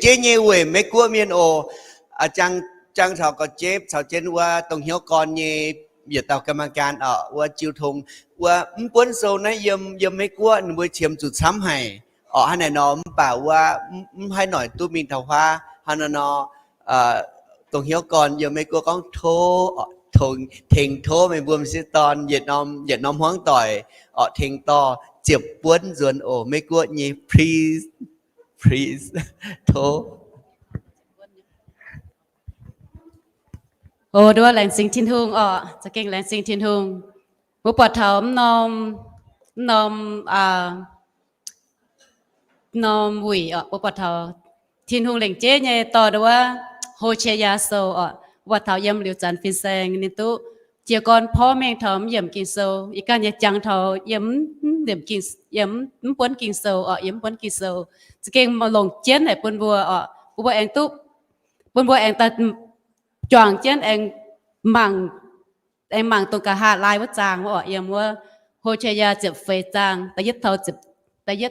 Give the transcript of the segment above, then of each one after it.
jeiv nyei weic Meiv-Guoqv mienh oc. Jang, jang caux gorx-jeiv caux jienv wuov dongh hnyouv gorn nyei yietc dauh กรรมการ oc, wuov jiu tong, wuov mv buonv sou naaiv yiem, yiem Meiv-Guoqv ninh mbuo qiemx zuqc camv haic oc. Hnangv naaic nor mv baac wuov mv haih noic duqv mingh taux huaav. Hnangv naaiv nor dongh hnyouv gorn yiem Meiv-Guoqv gorngv tov, tengx tov meih mbuo m'sieqv dorn yietc norm, yietc norm hmuangv doic oc, tengx dorh ziepc buonv nzuonx oc. Meiv-Guoqv nyei please, please, tov. O, nduov laengz zingh Tin-Hungh oc. Za'gengh laengz zingh Tin-Hungh. Mbuo buatc taux mv norm, mv norm, norm wuic oc, mbuo buatc taux Tin-Hungh lengc jeiv nyei dorh nduov Hosea sou oc, mbuo buatc taux yiem liuz zanc fin-saeng ninh duqv jiez gorn porv mengh taux mv yiemc Ging-Sou. Ih ganh nyei jangx taux yiem, yiem mv buonv Ging-Sou oc, yiem mv buonv Ging-Sou. Za'gengh longc jienv haic bun mbuo oc, bun mbuo aengx duqv, bun mbuo aengx daaih juangc jienv aengx mangc, aengx mangc dongh nqa'haav laai wuov zaang oc, yiem wuov Hosea ziepc feix zaang da'yietv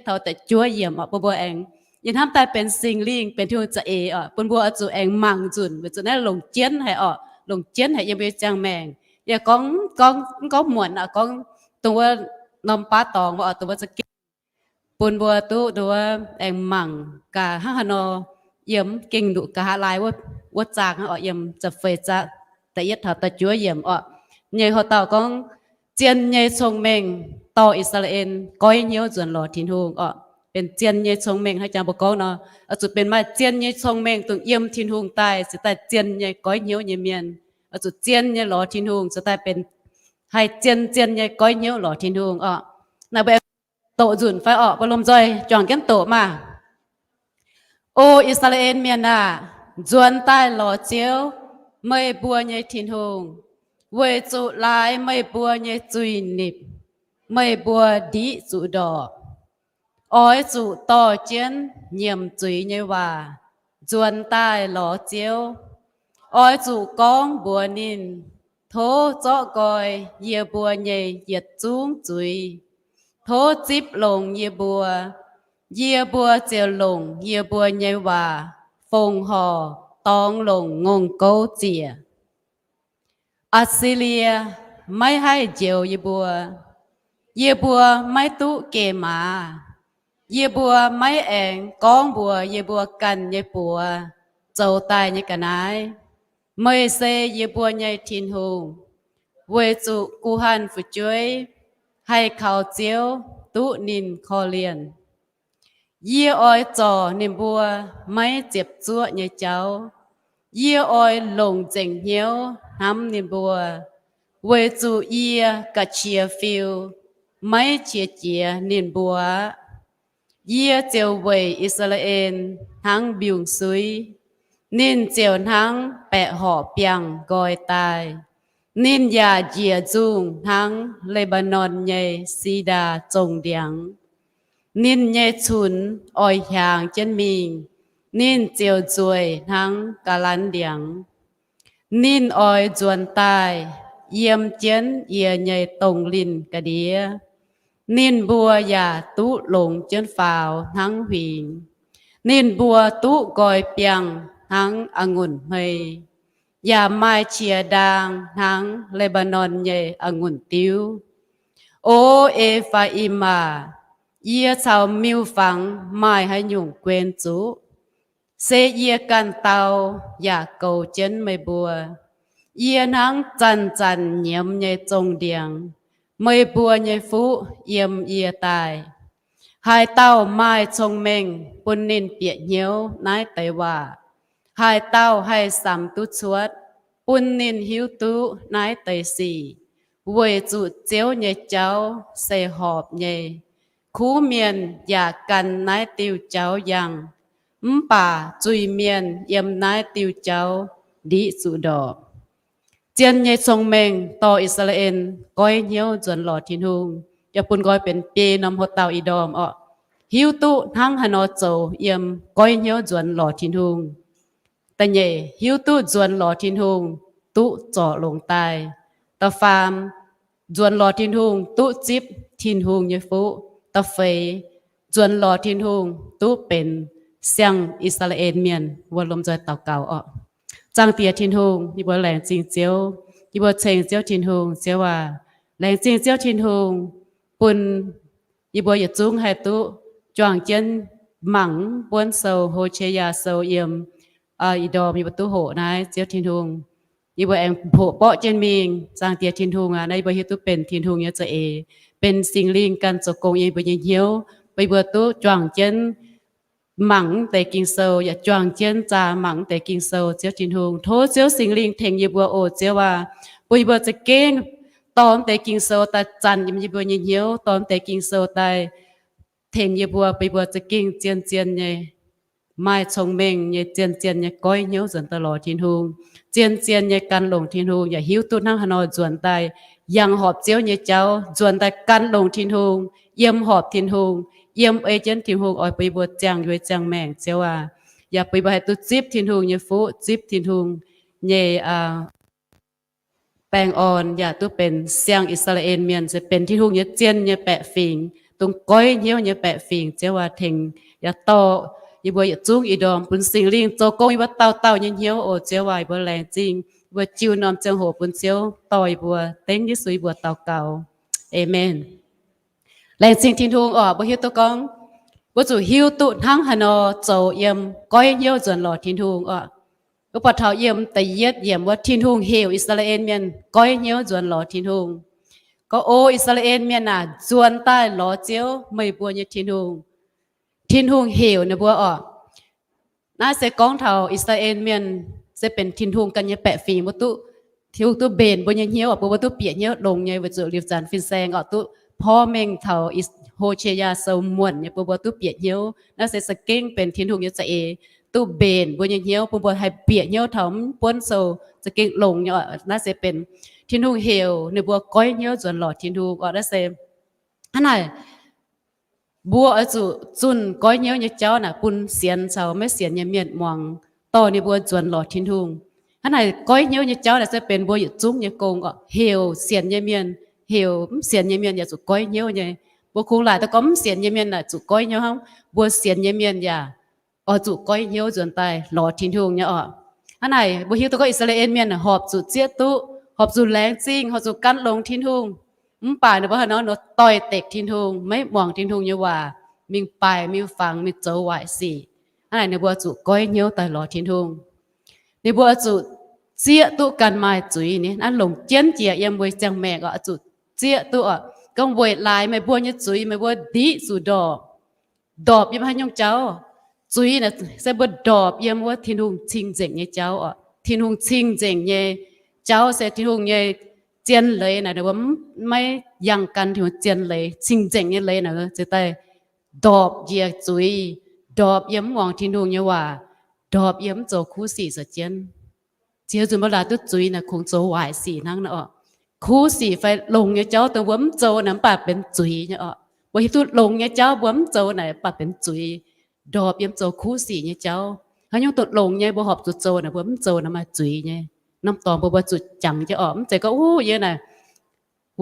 taux da'juov yiemc oc, bun mbuo aengx yie hnamv daaih benx Singx Lingh benx Tin-Hungh za'eix oc, bun mbuo oix zuqc aengx mangc nzunc weic zuqc naaiv longc jienv haic oc, longc jienv haic yiem mbuo nyei ziangh maengc. Yie gorngv, gorngv, mv gorngv muonc oc, gorngv dongh wuov norm baav dorngx oc, dongh wuov za'gengh bun mbuo duqv nduov aengx mangc gaax hnangv haaix nor yiem gengh nduqc nqa'haav laai wuov zaang oc, yiem ziepc feix zaang da'yietv taux da'juov yiemc oc. Nyei hoc dauh gorngv, Zien nyei cong-mengh dorh I^saa^laa^en goiv hnyouv nzuonx lorz Tin-Hungh oc. Benx zien nyei cong-mengh hnangv jangx mbuo gorngv nor, oix zuqc benx maaih zien nyei cong-mengh dongh yiem Tin-Hungh daaih se daaih zien nyei goiv hnyouv nyei mienh. Oix zuqc zien nyei lorz Tin-Hungh se daaih benx haih zien zien nyei goiv hnyouv lorz Tin-Hungh oc. Naaiv mbuo doqc nzunc fai oc? Mbuo lomh nzoih juangc jienv doqc maah. O I^saa^laa^en Mienh aah! Nzuonx daaih lorz Ziouv, meih mbuo nyei Tin-Hungh, weic zuqc laaix meih mbuo nyei zuiz-nipc meih mbuo ndiqv zuqc ndorpc. Oix zuqc dorh jienv nyiemc zuiz nyei waac nzuonx daaih lorz Ziouv. Oix zuqc gorngv mbuox ninh, Tov zorqv nqoi yie mbuo nyei yietc zungv zuiz. Tov zipv longx yie mbuo. Yie mbuo ziouc longc yie mbuo nyei waac fongc horc dorngx longc ngongh gouv ziec. Aa^si^lie maiv haih njoux yie mbuo. Yie mbuo maiv duqv geh maaz. Yie mbuo maiv aengx gorngv mbuox yie mbuo ganh nyei buoz zoux daaih nyei ga'naaiv, Meih se yie mbuo nyei Tin-Hungh, weic zuqc guh hanh fu'jueiv haih kaux Ziouv duqv ninh korv-lienh. Yie oix zorc ninh mbuo maiv ziepc zuoqv nyei jauv. Yie oix longc nzengc hnyouv hnamv ninh mbuo, weic zuqc yie ga'qiex fiu, maiv qiex jiez ninh mbuo aqv. Yie ziouc weic I^saa^laa^en hnangv mbiungc-suiv, ninh ziouc hnangv baeqc horqc biangh nqoi daaih. Ninh yaac njiec nzungh hnangv Le^mbaa^norn nyei si^ndaa zongh ndiangx. Ninh nyei cunx oix hiaangx jienv mingh, ninh ziouc nzueic hnangv ga'lanv ndiangx. Ninh oix nzuonx daaih yiem jienv yie nyei dongh linh ga'ndiev. Ninh mbuo yaac duqv longx jienv faaux hnangv huingx. Ninh mbuo duqv nqoi biangh hnangv a'ngunc hmei, yaac maaih qiex ndaang hnangv Le^mbaa^norn nyei a'ngunc diuv. O E^faa^im aac, yie caux miuc-fangx maaih haaix nyungc guen zuqv? Se yie ganh dau yaac goux jienv meih mbuo. Yie hnangv zanc-zanc nyiemz nyei zongh ndiangx, meih mbuo nyei fuqv yiem yie daaih. Haaix dauh maaih cong-mengh, bun ninh bieqc hnyouv naaiv deix waac. Haaix dauh haih samx duqv cuotv, bun ninh hiuv duqv naaiv deix sic. Weic zuqc Ziouv nyei jauv se horpc nyei. Kuv mienh yaac gan naaiv diuh jauv yangh, mv baac zuiz-mienh yiem naaiv diuh jauv ndiqv zuqc ndorpc. Zien nyei cong-mengh dorh I^saa^laa^en goiv hnyouv nzuonx lorz Tin-Hungh. Yaac bun nqoi benx biei norm hoc dauh ih ndorm orqc. Hiuv duqv hnangv haaix nor zoux yiem goiv hnyouv nzuonx lorz Tin-Hungh. Da'nyeic, hiuv duqv nzuonx lorz Tin-Hungh duqv zorc longx daaih. Da'faam, nzuonx lorz Tin-Hungh duqv zipv Tin-Hungh nyei fuqv. Da'feix, nzuonx lorz Tin-Hungh duqv benx siang I^saa^laa^en Mienh. Mbuo lomh nzoih daux gaux orqc. Zaangc Diex Tin-Hungh, yie mbuo laengz zingh Ziouv, yie mbuo ceng Ziouv Tin-Hungh. Ziouv aac, laengz zingh Ziouv Tin-Hungh bun yie mbuo yietc zungv haih duqv juangc jienv mangc buonv sou, Ho^se^yaa Sou, yiem ih ndorm yie mbuo duqv hoqc naaiv. Ziouv Tin-Hungh, yie mbuo aengx hoqc borqv jienv mingh. Zaangc Diex Tin-Hungh aac, naaiv yie mbuo hiuv duqv benx Tin-Hungh nyei za'eix, benx Singx Lingh ganh zoux gong yiem yie mbuo nyei hnyouv, bun yie mbuo duqv juangc jienv mangc mv deix Ging-Sou, yaac juangc jienv zaah mangc mv deix Ging-Sou. Ziouv Tin-Hungh, tov Ziouv Singx Lingh tengx yie mbuo oc. Ziouv aac, bun yie mbuo za'gengh dorh mv deix Ging-Sou daaih zanc yiem yie mbuo nyei hnyouv, dorh mv deix Ging-Sou daaih tengx yie mbuo, bun yie mbuo za'gengh zien-zien nyei, maaih cong-mengh nyei, zien-zien nyei goiv hnyouv nzuonx daaih lorz Tin-Hungh, zien-zien nyei gan longc Tin-Hungh, yaac hiuv duqv hnangv haaix nor nzuonx daaih yangh horpc Ziouv nyei jauv, nzuonx daaih gan longc Tin-Hungh, yiem horpc Tin-Hungh, yiem ei jienv Tin-Hungh oix bun yie mbuo ziangh nduei ziangh maengc. Ziouv aac, yaac bun yie mbuo haih duqv zipv Tin-Hungh nyei fuqv, zipv Tin-Hungh nyei baengh orn, yaac duqv benx siang I^saa^laa^en Mienh, se benx Tin-Hungh nyei zien nyei baeqc fingx, dongh goiv hnyouv nyei baeqc fingx. Ziouv aac, tengx yaac dorh yie mbuo yietc zungv ih ndorm bun Singx Lingh zoux gong yie mbuo dauh dauh nyei hnyouv oc. Ziouv aac, yie mbuo laengz zingh, yie mbuo jiu norm ziangh hoc bun Ziouv dorh yie mbuo. Dengv Yesu yie mbuo daux gaux. Aamen. Laengz zingh Tin-Hungh orqc. Mbuo hiuv duqv gorngv, mbuo zuqc hiuv duqv hnangv haaix nor zoux yiem goiv hnyouv nzuonx lorz Tin-Hungh orqc. Mbuo buatc taux yiem da'yietv yiemc wuov, Tin-Hungh heuc I^saa^laa^en Mienh goiv hnyouv nzuonx lorz Tin-Hungh. Gorngv, O I^saa^laa^en Mienh aac, nzuonx daaih lorz Ziouv, meih mbuo nyei Tin-Hungh. Tin-Hungh heuc ninh mbuo orqc. Naaiv se gorngv taux I^saa^laa^en Mienh se benx Tin-Hungh ganh nyei baeqc fingx. Mbuo duqv, Tin-Hungh duqv mbenc mbuo nyei hnyouv, bun mbuo duqv bieqc hnyouv longx nyei, weic zuqc liuz zanc fin-saeng orqc duqv porv mengh taux Ho^se^yaa Sou muonc nyei, bun mbuo duqv bieqc hnyouv. Naaiv se za'gengh benx Tin-Hungh nyei za'eix duqv mbenc mbuo nyei hnyouv, bun mbuo haih bieqc hnyouv taux mv buonv sou za'gengh longx nyei orqc. Naaiv se benx Tin-Hungh heuc ninh mbuo goiv hnyouv nzuonx lorz Tin-Hungh orqc. Naaiv se hnangv naaic, mbuo oix zuqc zunh goiv hnyouv nyei jauv naaic bun sienx caux maiv sienx nyei mienh muangx, dorh ninh mbuo nzuonx lorz Tin-Hungh. Hnangv naaic goiv hnyouv nyei jauv naaic se benx mbuo yietc zungv nyei gong orqc. Heuc sienx nyei mienh, heuc mv sienx nyei mienh yaac zuqc goiv hnyouv nyei. Mbuo kungx laaic duqv gorngv mv sienx nyei mienh naaic zuqc goiv hnyouv hnangv, mbuo sienx nyei mienh yaac oix zuqc goiv hnyouv nzuonx daaih lorz Tin-Hungh nyei orqc. Hnangv naaic mbuo hiuv duqv gorngv I^saa^laa^en Mienh horpc zuqc zieqv duqv, horpc zuqc laengz zingh, horpc zuqc gan longx Tin-Hungh. Mv baac ninh mbuo haaix nor nor doix-dekc Tin-Hungh, maiv muangx Tin-Hungh nyei waac, mingh baaix mingh fangx mingh zoux waaic sic. Hnangv naaic ninh mbuo zuqc goiv hnyouv daaih lorz Tin-Hungh. Ninh mbuo zuqc zieqv duqv ganh maaih zuiz ni, naaiv longc jienv jiex yiem mbuo ziangh maengc oc, zuqc zieqv duqv oc. Gorngv weic laaix meih mbuo nyei zuiz meih mbuo ndiqv zuqc ndorpc. Ndorpc yiem haaix nyungc jauv? Zuiz naaic se mbuo ndorpc yiem wuov Tin-Hungh cing-nzengc nyei jauv oc. Tin-Hungh cing-nzengc nyei jauv se Tin-Hungh nyei zien leiz naaic, mbuo maiv yangh gan Tin-Hungh zien leiz, cing-nzengc nyei leiz naaic ziouc daaih ndorpc njiec zuiz, ndorpc yiem mv muangx Tin-Hungh nyei waac, ndorpc yiem mv zoux kuv sic zoux jienv. Ziouv nzunc mbuo laaix duqv zuiz naaic kungx zoux waaic sic hnangv naaic orqc. Kuv sic fai longx nyei jauv dongh mbuo mv zoux naaic mv baac benx zuiz nyei orqc. Mbuo hiuv duqv longx nyei jauv mbuo mv zoux naaic mv baac benx zuiz, ndorpc yiem zoux kuv sic nyei jauv. Haaix nyungc dongh longx nyei mbuo horpc zuqc zoux naaic mbuo mv zoux naaic maaih zuiz nyei. Norm dorngx mbuo mbuo zuqc jangx jienv orqc, mv zeiz gorngv, Uv, yie naaic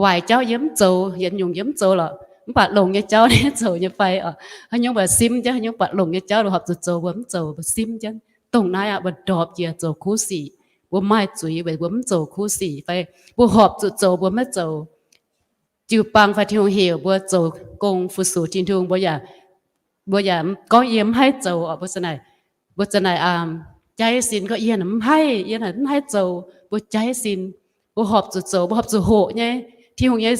waaic jauv yie mv zoux, yietc nyungc yie mv zoux lorqc, mv baac longx nyei jauv naaiv zoux nyei fai orqc. Haaix nyungc mbuo simv jienv, haaix nyungc baac longx nyei jauv mbuo horpc zuqc zoux mbuo mv zoux, mbuo simv jienv dongh naaiv aqv, mbuo ndorpc jiex zoux kuv sic, mbuo maaih zuiz weic mbuo mv zoux kuv sic fai mbuo horpc zuqc zoux mbuo maiv zoux. Jiu-baang fai Tin-Hungh heuc mbuo zoux gong fu-sux Tin-Hungh, mbuo yaac, mbuo yaac gorngv yie mv haih zoux orqc. Mbuo za'naaic, mbuo za'naaic jaiv sin gorngv yie mv haih, yie mv haih zoux. Mbuo jaiv sin, mbuo horpc zuqc zoux, mbuo horpc zuqc hoqc nyei. Tin-Hungh nyei,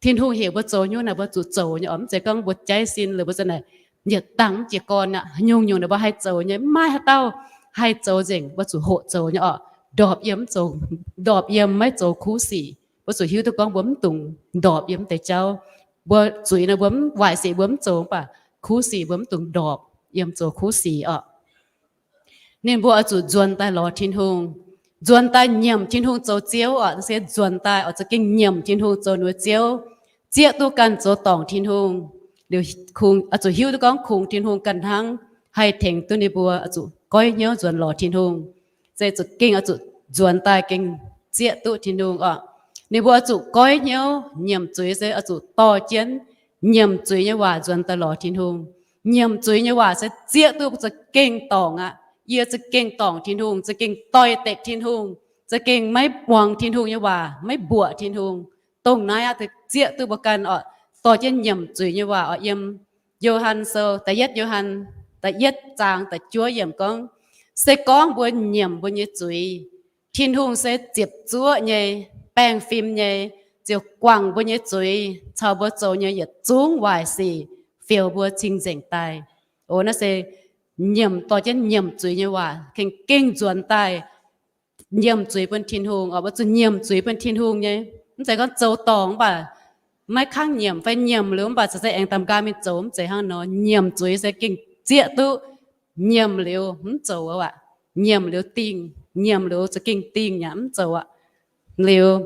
Tin-Hungh heuc mbuo zoux nyungc naaic mbuo zuqc zoux nyei orqc. Mv zeiz gorngv mbuo jaiv sin liuz mbuo za'naaic yietc dangh mv jiez gorn aqv. Nyungc-nyungc naaic mbuo haih zoux nyei, mv maaih haaix dauh haih zoux nzengc, mbuo zuqc hoqc zoux nyei orqc. Ndorpc yiem mv zoux, ndorpc yiem maiv zoux kuv sic. Mbuo zuqc hiuv duqv gorngv mbuo mv dungx ndorpc yiem mv deix jauv. Mbuo zuiz naaic mbuo mv, waaic sic mbuo mv zoux, mv baac kuv sic mbuo mv dungx ndorpc yiem zoux kuv sic orqc. Ninh mbuo oix zuqc nzuonx daaih lorz Tin-Hungh, nzuonx daaih nyiemc Tin-Hungh zoux Ziouv orqc. Se nzuonx daaih oix za'gengh nyiemc Tin-Hungh zoux ninh mbuo Ziouv, zieqv duqv ganh zoux dorngc Tin-Hungh. Liuz kungx oix zuqc hiuv duqv gorngv kungx Tin-Hungh ganh hnangv haih tengx duqv ninh mbuo oix zuqc goiv hnyouv nzuonx lorz Tin-Hungh. Se zuqc gengh oix zuqc nzuonx daaih gengh zieqv duqv Tin-Hungh orqc. Ninh mbuo oix zuqc goiv hnyouv nyiemc zuiz, se oix zuqc dorh jienv nyiemc zuiz nyei waac nzuonx daaih lorz Tin-Hungh. Nyiemc zuiz nyei waac se zieqv duqv mbuo za'gengh dorngc aqv. Yie za'gengh dorngc Tin-Hungh, za'gengh doix-dekc Tin-Hungh, za'gengh maiv muangx Tin-Hungh nyei waac, maiv mbuoqc Tin-Hungh. Dongh naaiv aqv, zieqv duqv mbuo ganh oc, dorh jienv nyiemc zuiz nyei waac oc. Yiem Yo^han Sou, da'yietv Yo^han, da'yietv zaang da'juov yiemc gorngv, se gorngv mbuo nyiemc mbuo nyei zuiz, Tin-Hungh se ziepc zuoqv nyei, baengh fim nyei, ziouc guangc mbuo nyei zuiz caux mbuo zoux nyei yietc zungv waaic sic, fioux mbuo cing-nzengc daaih. O, naaiv se nyiemc, dorh jienv nyiemc zuiz nyei waac, gengh, gengh nzuonx daaih nyiemc zuiz bun Tin-Hungh oc. Mbuo zuqc nyiemc zuiz bun Tin-Hungh nyei. Mv zeiz gorngv zoux dorngc mv baac maiv kangv nyiemc, fai nyiemc liuz mv baac se aengx daamh nqaang mingh zoux, mv zeiz hnangv nor. Nyiemc zuiz se gengh zieqv duqv. Nyiemc liuz mv zoux aqv. Nyiemc liuz dingh, nyiemc liuz za'gengh dingh yaac mv zoux aqv. Liuz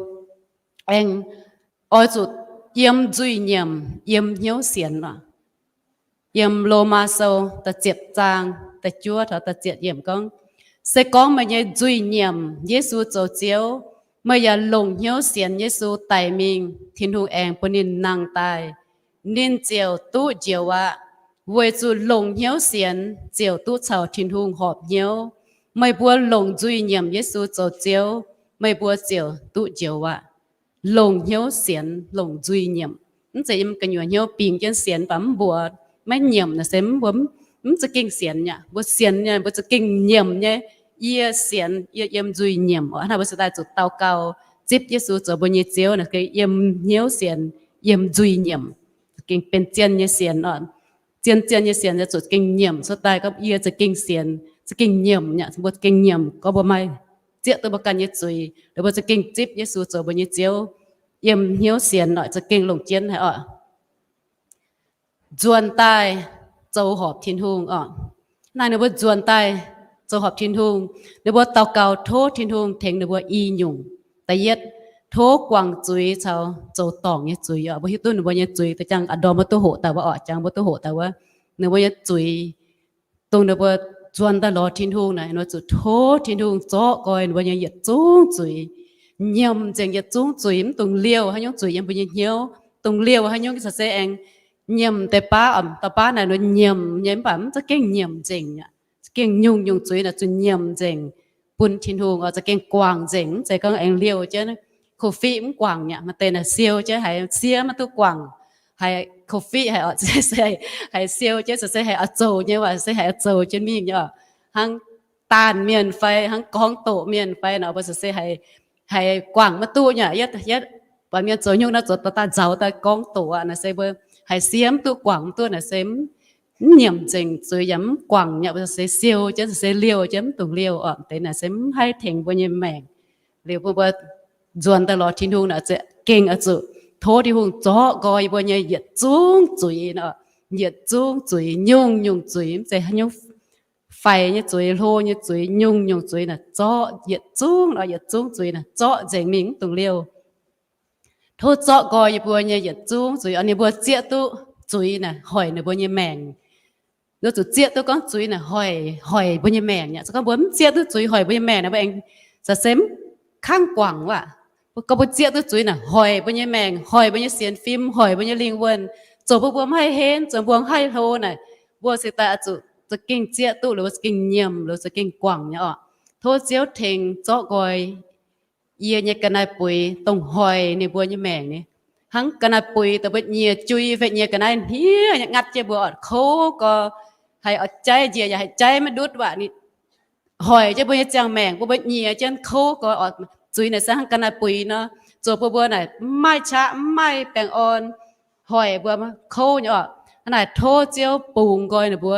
aengx oix zuqc yiem nzuih nyiemc, yiem hnyouv sienx oc. Yiem Lomaa Sou da'ziepc zaang da'juov taux da'ziepc yiemc gorngv, se gorngv meih nyei nzuih nyiemc Yesu zoux Ziouv, meih yaac longc hnyouv sienx Yesu daic mingh, Tin-Hungh aengx bun ninh nangh daaih, ninh ziouc duqv njoux aqv. Weic zuqc longc hnyouv sienx ziouc duqv caux Tin-Hungh horpc hnyouv. Meih mbuo longc nzuih nyiemc Yesu zoux Ziouv, meih mbuo ziouc duqv njoux aqv. Longc hnyouv sienx, longc nzuih nyiemc. Mv zeiz yiem gu'nyuoz hnyouv bingx jienv sienx baac mv mbuox, maiv nyiemc naaic se mv, mbuo mv za'gengh sienx aqv. Mbuo sienx nyei, mbuo za'gengh nyiemc nyei. Yie sienx, yie yiem nzuih nyiemc oc. Hnangv mbuo se daaih zuqc daux gaux zipv Yesu zoux mbuo nyei Ziouv naaic, yiem hnyouv sienx, yiem nzuih nyiemc, gengh benx zien nyei sienx oc. Zien, zien nyei sienx yaac zuqc gengh nyiemc cuotv daaih gorngv yie za'gengh sienx, za'gengh nyiemc nyei. Mbuo gengh nyiemc gorngv mbuo maaih zieqv duqv mbuo ganh nyei zuiz, mbuo za'gengh zipv Yesu zoux mbuo nyei Ziouv, yiem hnyouv sienx oc, za'gengh longc jienv haic oc. Nzuonx daaih zoux horpc Tin-Hungh oc. Naaiv ninh mbuo nzuonx daaih zoux horpc Tin-Hungh, ninh mbuo daux gaux tov Tin-Hungh tengx ninh mbuo i nyungc. Da'yietv, tov guangc zuiz caux zoux dorngc nyei zuiz oc. Mbuo hiuv duqv ninh mbuo nyei zuiz, da'jangv a'ndorm mbuo duqv hoqc daaih wuov oc, jangx mbuo duqv hoqc daaih wuov, ninh mbuo nyei zuiz, dongh ninh mbuo nzuonx daaih lorz Tin-Hungh naaic, ninh mbuo zuqc tov Tin-Hungh zorqv nqoi ninh mbuo nyei yietc zungv zuiz, nyiemc nzengc yietc zungv zuiz, mv dungx liouh haaix nyungc zuiz yiem mbuo nyei hnyouv. Dongh liouh haaix nyungc se se aengx nyiemc deix baav, da'baav naaic ninh nyiemc nyei, mv baac mv za'gengh nyiemc nzengc aqv. Za'gengh nyungc-nyungc zuiz naaic zuqc nyiemc nzengc bun Tin-Hungh oc, za'gengh guangc nzengc. Mv zeiz gorngv aengx liouh jienv, covid mv guangc aqv. Maaih deix naaic siou jienv haiz siev maiv duqv guangc, haiz covid haiz oc, se haiz siou jienv, se haiz oix zoux nyei waac, se haiz oix zoux jienv mingh nyei oc. Hnangv daanh mienh fai hnangv gorngv doqc mienh fai nor, mbuo se haiz guangc maiv duqv nyei. Yietv, yietv buatc mienh zoux nyungc naaiv zoux daaih nzauz daaih gorngv doqc aqv, naaiv se mbuo haiz siev mv duqv guangc mv duqv naaiv se mv nyiemc nzengc zuiz yaac mv guangc nyei, mbuo se siou jienv, se liouh jienv, mv dungx liouh oc. Deix naaic se mv haih tengx mbuo nyei maengc. Liuz mbuo, mbuo nzuonx daaih lorz Tin-Hungh naaic, gengh oix zuqc tov Tin-Hungh zorqv nqoi yie mbuo nyei yietc zungv zuiz, yietc zungv zuiz, nyungc-nyungc zuiz, mv zeiz haaix nyungc faix nyei zuiz, hlo nyei zuiz, nyungc-nyungc zuiz naaic zorqv yietc zungv, yietc zungv zuiz naaic zorqv nzengc mingh, mv dungx liouh. Tov zorqv nqoi yie mbuo nyei yietc zungv zuiz oc. Ninh mbuo zieqv duqv zuiz naaic hoic ninh mbuo nyei maengc. Ninh zuqc zieqv duqv gorngv zuiz naaic hoic, hoic mbuo nyei maengc aqv. Se gorngv mbuo mv zieqv duqv zuiz hoic mbuo nyei maengc naaic, mbuo aengx za'gengh mv kangv guangc aqv. Gorngv mbuo zieqv duqv zuiz naaic hoic mbuo nyei maengc, hoic mbuo nyei sienx fim, hoic mbuo nyei lingh wuonh, zoux bun mbuo mv haih henv, zoux mbuo mv haih hlo naaic, mbuo se daaih oix zuqc za'gengh zieqv duqv, liuz mbuo za'gengh nyiemc, liuz za'gengh guangc nyei oc. Tov Ziouv tengx zorqv nqoi yie nyei ga'naaiv-buix dongh hoic ninh mbuo nyei maengc nyei. Hnangv ga'naaiv-buix dongh mbuo nyiec jui fai nyiec ga'naaiv hniev nyei ngatv jienv mbuo oc, kouv gau, haih oix jaiv njiec yaac haih jaiv maiv ndutv waac. Hoic jienv mbuo nyei ziangh maengc, bun mbuo nyiec jienv kouv gau oc. Zuiz naaic se hnangv ga'naaiv-buix nor, zoux bun mbuo naaic mv maaih qaqv, mv maaih baengh orn, hoic mbuo kouv nyei oc. Hnangv naaic tov Ziouv bungx nqoi ninh mbuo,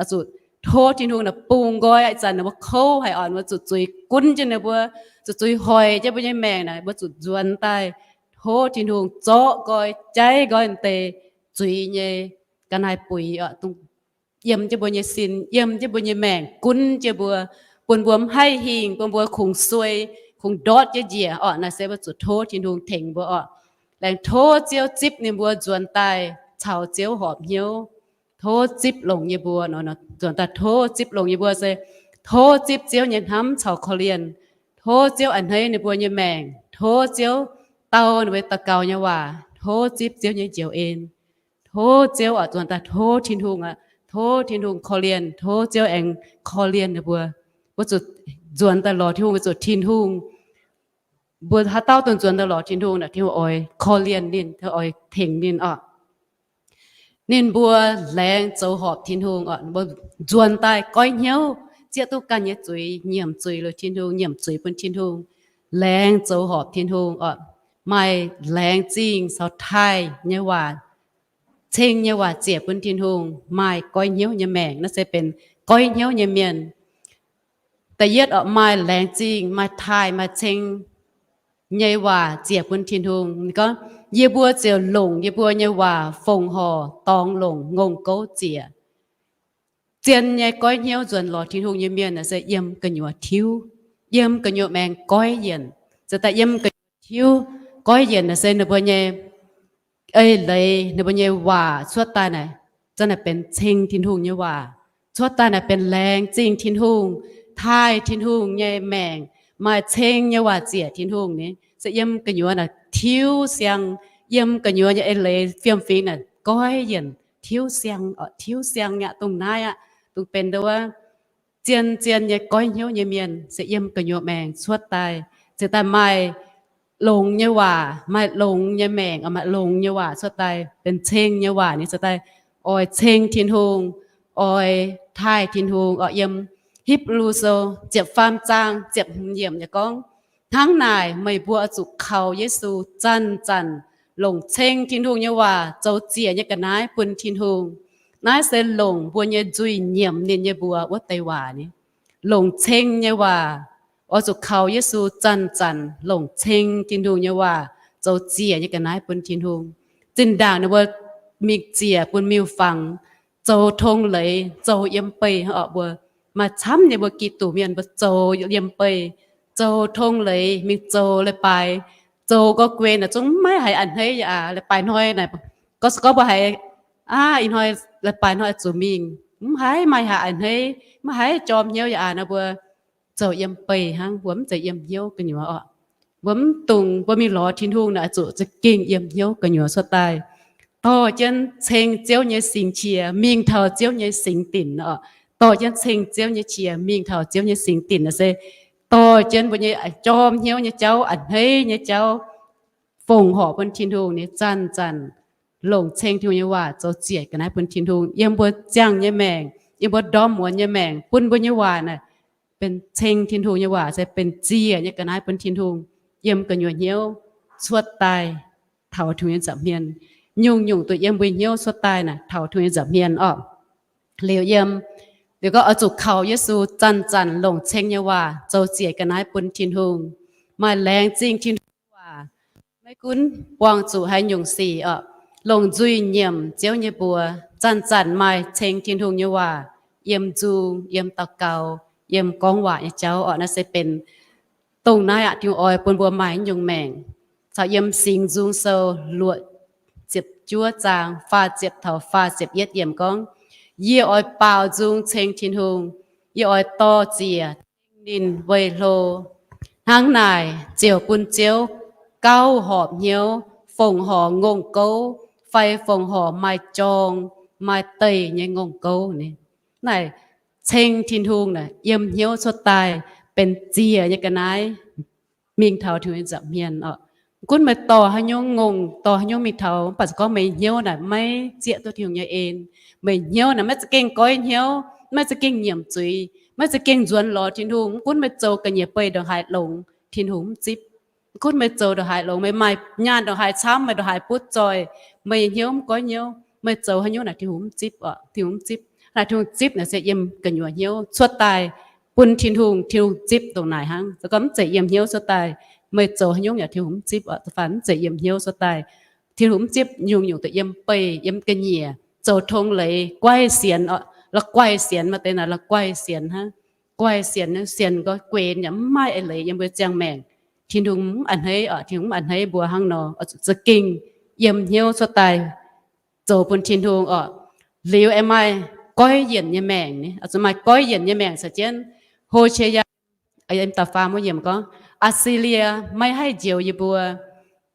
zuqc tov Tin-Hungh naaic bungx nqoi. Ih zanc ninh mbuo kouv haic oc, mbuo zuqc zuiz gunv jienv ninh mbuo, zuqc zuiz hoic jienv mbuo nyei maengc naaic, mbuo zuqc nzuonx daaih tov Tin-Hungh zorqv nqoi, jaiv nqoi deix zuiz nyei ga'naaiv-buix oc, yiem jienv mbuo nyei sin, yiem jienv mbuo nyei maengc, gunv jienv mbuo, bun mbuo mv haih hingh, bun mbuo kungx suei, kungx ndortv jienv njiec oc. Naaiv se mbuo zuqc tov Tin-Hungh tengx mbuo oc. Laengz tov Ziouv zipv ninh mbuo nzuonx daaih caux Ziouv horpc hnyouv. Tov zipv longc yie mbuo, nzuonx daaih tov zipv longc yie mbuo se tov zipv Ziouv nyei hnamv caux korv-lienh. Tov Ziouv a'hneiv ninh mbuo nyei maengc. Tov Ziouv dau ninh mbuo daux gaux nyei waac. Tov zipv Ziouv nyei njoux en. Tov Ziouv oc, nzuonx daaih tov Tin-Hungh aqv. Tov Tin-Hungh korv-lienh, tov Ziouv aengx korv-lienh ninh mbuo. Mbuo zuqc nzuonx daaih lorz Tin-Hungh, weic zuqc Tin-Hungh, mbuo haaix dauh dongh nzuonx daaih lorz Tin-Hungh, Tin-Hungh oix korv-lienh ninh, oix tengx ninh oc. Ninh mbuo laengz zoux horpc Tin-Hungh oc, mbuo nzuonx daaih goiv hnyouv, zieqv duqv ganh nyei zuiz, nyiemc zuiz liuz Tin-Hungh, nyiemc zuiz bun Tin-Hungh, laengz zoux horpc Tin-Hungh oc. Maaih laengz zingh caux taaih nyei waac, ceng nyei waac ziec bun Tin-Hungh, maaih goiv hnyouv nyei maengc. Naaiv se benx goiv hnyouv nyei mienh. Da'yietv oc, maaih laengz zingh, maaih taaih, maaih ceng nyei waac ziec bun Tin-Hungh. Ninh gorngv, yie mbuo ziouc longc yie mbuo nyei waac fongc horc dorngx longc ngongh gouv ziec. Zien nyei goiv hnyouv nzuonx lorz Tin-Hungh nyei mienh se yiem gu'nyuoz tiuv, yiem gu'nyuoz maengx goiv yienc. Ziouc daaih yiem gu'nyuoz tiuv goiv yienc naaic se ninh mbuo nyei eix leiz, ninh mbuo nyei waac cuotv daaih naaic, za'naaic benx ceng Tin-Hungh nyei waac. Cuotv daaih naaic benx laengz zingh Tin-Hungh, taaih Tin-Hungh nyei maengc, maaih ceng nyei waac ziec Tin-Hungh ni. Se yiem gu'nyuoz naaic tiuv siang, yiem gu'nyuoz nyei eix leiz fiem-fingx naaic goiv yienc, tiuv siang, tiuv siang nyei aqv. Dongh naaiv aqv, dongh benx nduov zien-zien nyei goiv hnyouv nyei mienh se yiem gu'nyuoz maengc cuotv daaih, ziouc daaih maaih longx nyei waac, maaih longx nyei maengc, maaih longx nyei waac cuotv daaih, benx ceng nyei waac ni, ziouc daaih oix ceng Tin-Hungh, oix taaih Tin-Hungh oc. Yiem Hipv^lu Sou ziepc faam zaang ziepc hmz yiemc yaac gorngv, hnangv naaic meih mbuo oix zuqc kaux Yesu zanc-zanc longc ceng Tin-Hungh nyei waac zoux ziec nyei ga'naaiv bun Tin-Hungh. Naaiv se longc mbuo nyei nzuih nyiemc ninh nyei mbuox wuov deix waac ni. Longc ceng nyei waac, oix zuqc kaux Yesu zanc-zanc longc ceng Tin-Hungh nyei waac zoux ziec nyei ga'naaiv bun Tin-Hungh. Zinh ndaangc ninh mbuo mingh ziec bun miuc-fangx, zoux tong leiz, zoux yiem beih oc. Mbuo maaih camv nyei mbuo Giduc mienh mbuo zoux yiem beih, zoux tong leiz, mingh zoux leiz-baaix, zoux gorngv guei naaic zungv maiv haiz a'hneiv yaac aac. Leiz-baaix hnoi naaic, gorngv se gorngv mbuo haiz, aav, ih hnoi leiz-baaix hnoi zuqc mingh, mv haiz maaih haiz a'hneiv, mv haiz jorm hnyouv yaac aac nor, mbuo zoux yiem beih hnangv, mbuo mv zeiz yiem hnyouv gu'nyuoz oc. Mbuo mv dungx, mbuo mingh lorz Tin-Hungh naaic zuqc za'gengh yiem hnyouv gu'nyuoz cuotv daaih, dorh jienv ceng Ziouv nyei singx qiex mingh taux Ziouv nyei singx dinc oc. Dorh jienv ceng Ziouv nyei qiex mingh taux Ziouv nyei singx dinc naaic se dorh jienv mbuo nyei jorm hnyouv nyei jauv, a'hneiv nyei jauv, fongc horc bun Tin-Hungh ni, zanc-zanc longc ceng Tin-Hungh nyei waac zoux ziec ga'naaiv bun Tin-Hungh yiem mbuo ziangh nyei maengc, yiem mbuo ndorm muonz nyei maengc, bun mbuo nyei waac naaic benx ceng Tin-Hungh nyei waac se benx ziec nyei ga'naaiv bun Tin-Hungh yiem gu'nyuoz hnyouv cuotv daaih taux Tin-Hungh nyei nza'hmien. Nyungc-nyungc duqv yiem mbuo hnyouv cuotv daaih naaic taux Tin-Hungh nyei nza'hmien oc. Liuz yiem, liuz gorngv oix zuqc kaux Yesu zanc-zanc longc ceng nyei waac zoux ziec ga'naaiv bun Tin-Hungh. Maaih laengz zingh Tin-Hungh nyei waac, maiv gunv buangh zuqc haaix nyungc sic oc, longc nzuih nyiemc Ziouv nyei mbuox, zanc-zanc maaih ceng Tin-Hungh nyei waac yiem nzung, yiem daux gaux, yiem gorngv waac nyei jauv oc. Naaiv se benx dongh naaiv aqv, Tin-Hungh oix bun mbuo maaih nyungc maengc. Caux yiem Singx Nzung Sou luoqc ziepc juov zaang faah ziepc taux faah ziepc yietv yiemc gorngv, yie oix baaux nzung ceng Tin-Hungh, yie oix dorh ziec ceng ninh weih hlo. Hnangv naaic ziouc bun Ziouv gauh horpc hnyouv fongc horc ngongh gouv fai fongc horc maaih jorng maaih deih nyei ngongh gouv ni. Naaic ceng Tin-Hungh naaic yiem hnyouv cuotv daaih benx ziec nyei ga'naaiv mingh taux Tin-Hungh nyei nza'hmien oc. Gunv meih dorh haaix nyungc ngongh, dorh haaix nyungc mingh taux, mv baac se gorngv meih hnyouv naaic maiv zieqv duqv Tin-Hungh nyei en, meih hnyouv naaic maiv za'gengh goiv hnyouv, maiv za'gengh nyiemc zuiz, maiv za'gengh nzuonx lorz Tin-Hungh, mv gunv meih zoux ga'nyiec beih ndongc haaix longx, Tin-Hungh mv zipv. Mv gunv meih zoux ndongc haaix longx, meih maaih nyaanh ndongc haaix camv, meih ndongc haaix butv zoih, meih hnyouv mv goiv hnyouv, meih zoux haaix nyungc naaic Tin-Hungh mv zipv oc. Tin-Hungh mv zipv. Naaic Tin-Hungh zipv naaic se yiem gu'nyuoz hnyouv cuotv daaih bun Tin-Hungh, Tin-Hungh zipv ndongc naaic hnangv. Se gorngv mv zeiz yiem hnyouv cuotv daaih, meih zoux haaix nyungc yaac Tin-Hungh mv zipv oc. Da'faanh mv zeiz yiem hnyouv cuotv daaih, Tin-Hungh mv zipv. Nyungc-nyungc deix yiem beih, yiem ga'nyiec, zoux tong leiz, guaih sienx oc. La'guaih sienx, maaih deix naaic la'guaih sienx hnangv. Guaih sienx, sienx gorngv guenx yaac mv maaih eix leiz yiem mbuo ziangh maengc. Tin-Hungh mv a'hneiv oc. Tin-Hungh mv a'hneiv mbuo hnangv nor. Oix zuqc za'gengh yiem hnyouv cuotv daaih zoux bun Tin-Hungh oc. Liuz aengx maaih goiv yienc nyei maengc ni. Oix zuqc maaih goiv yienc nyei maengc caux jienv Hoshea, da'faam yiemc gorngv, Aa^si^lie maiv haih njoux yie mbuo.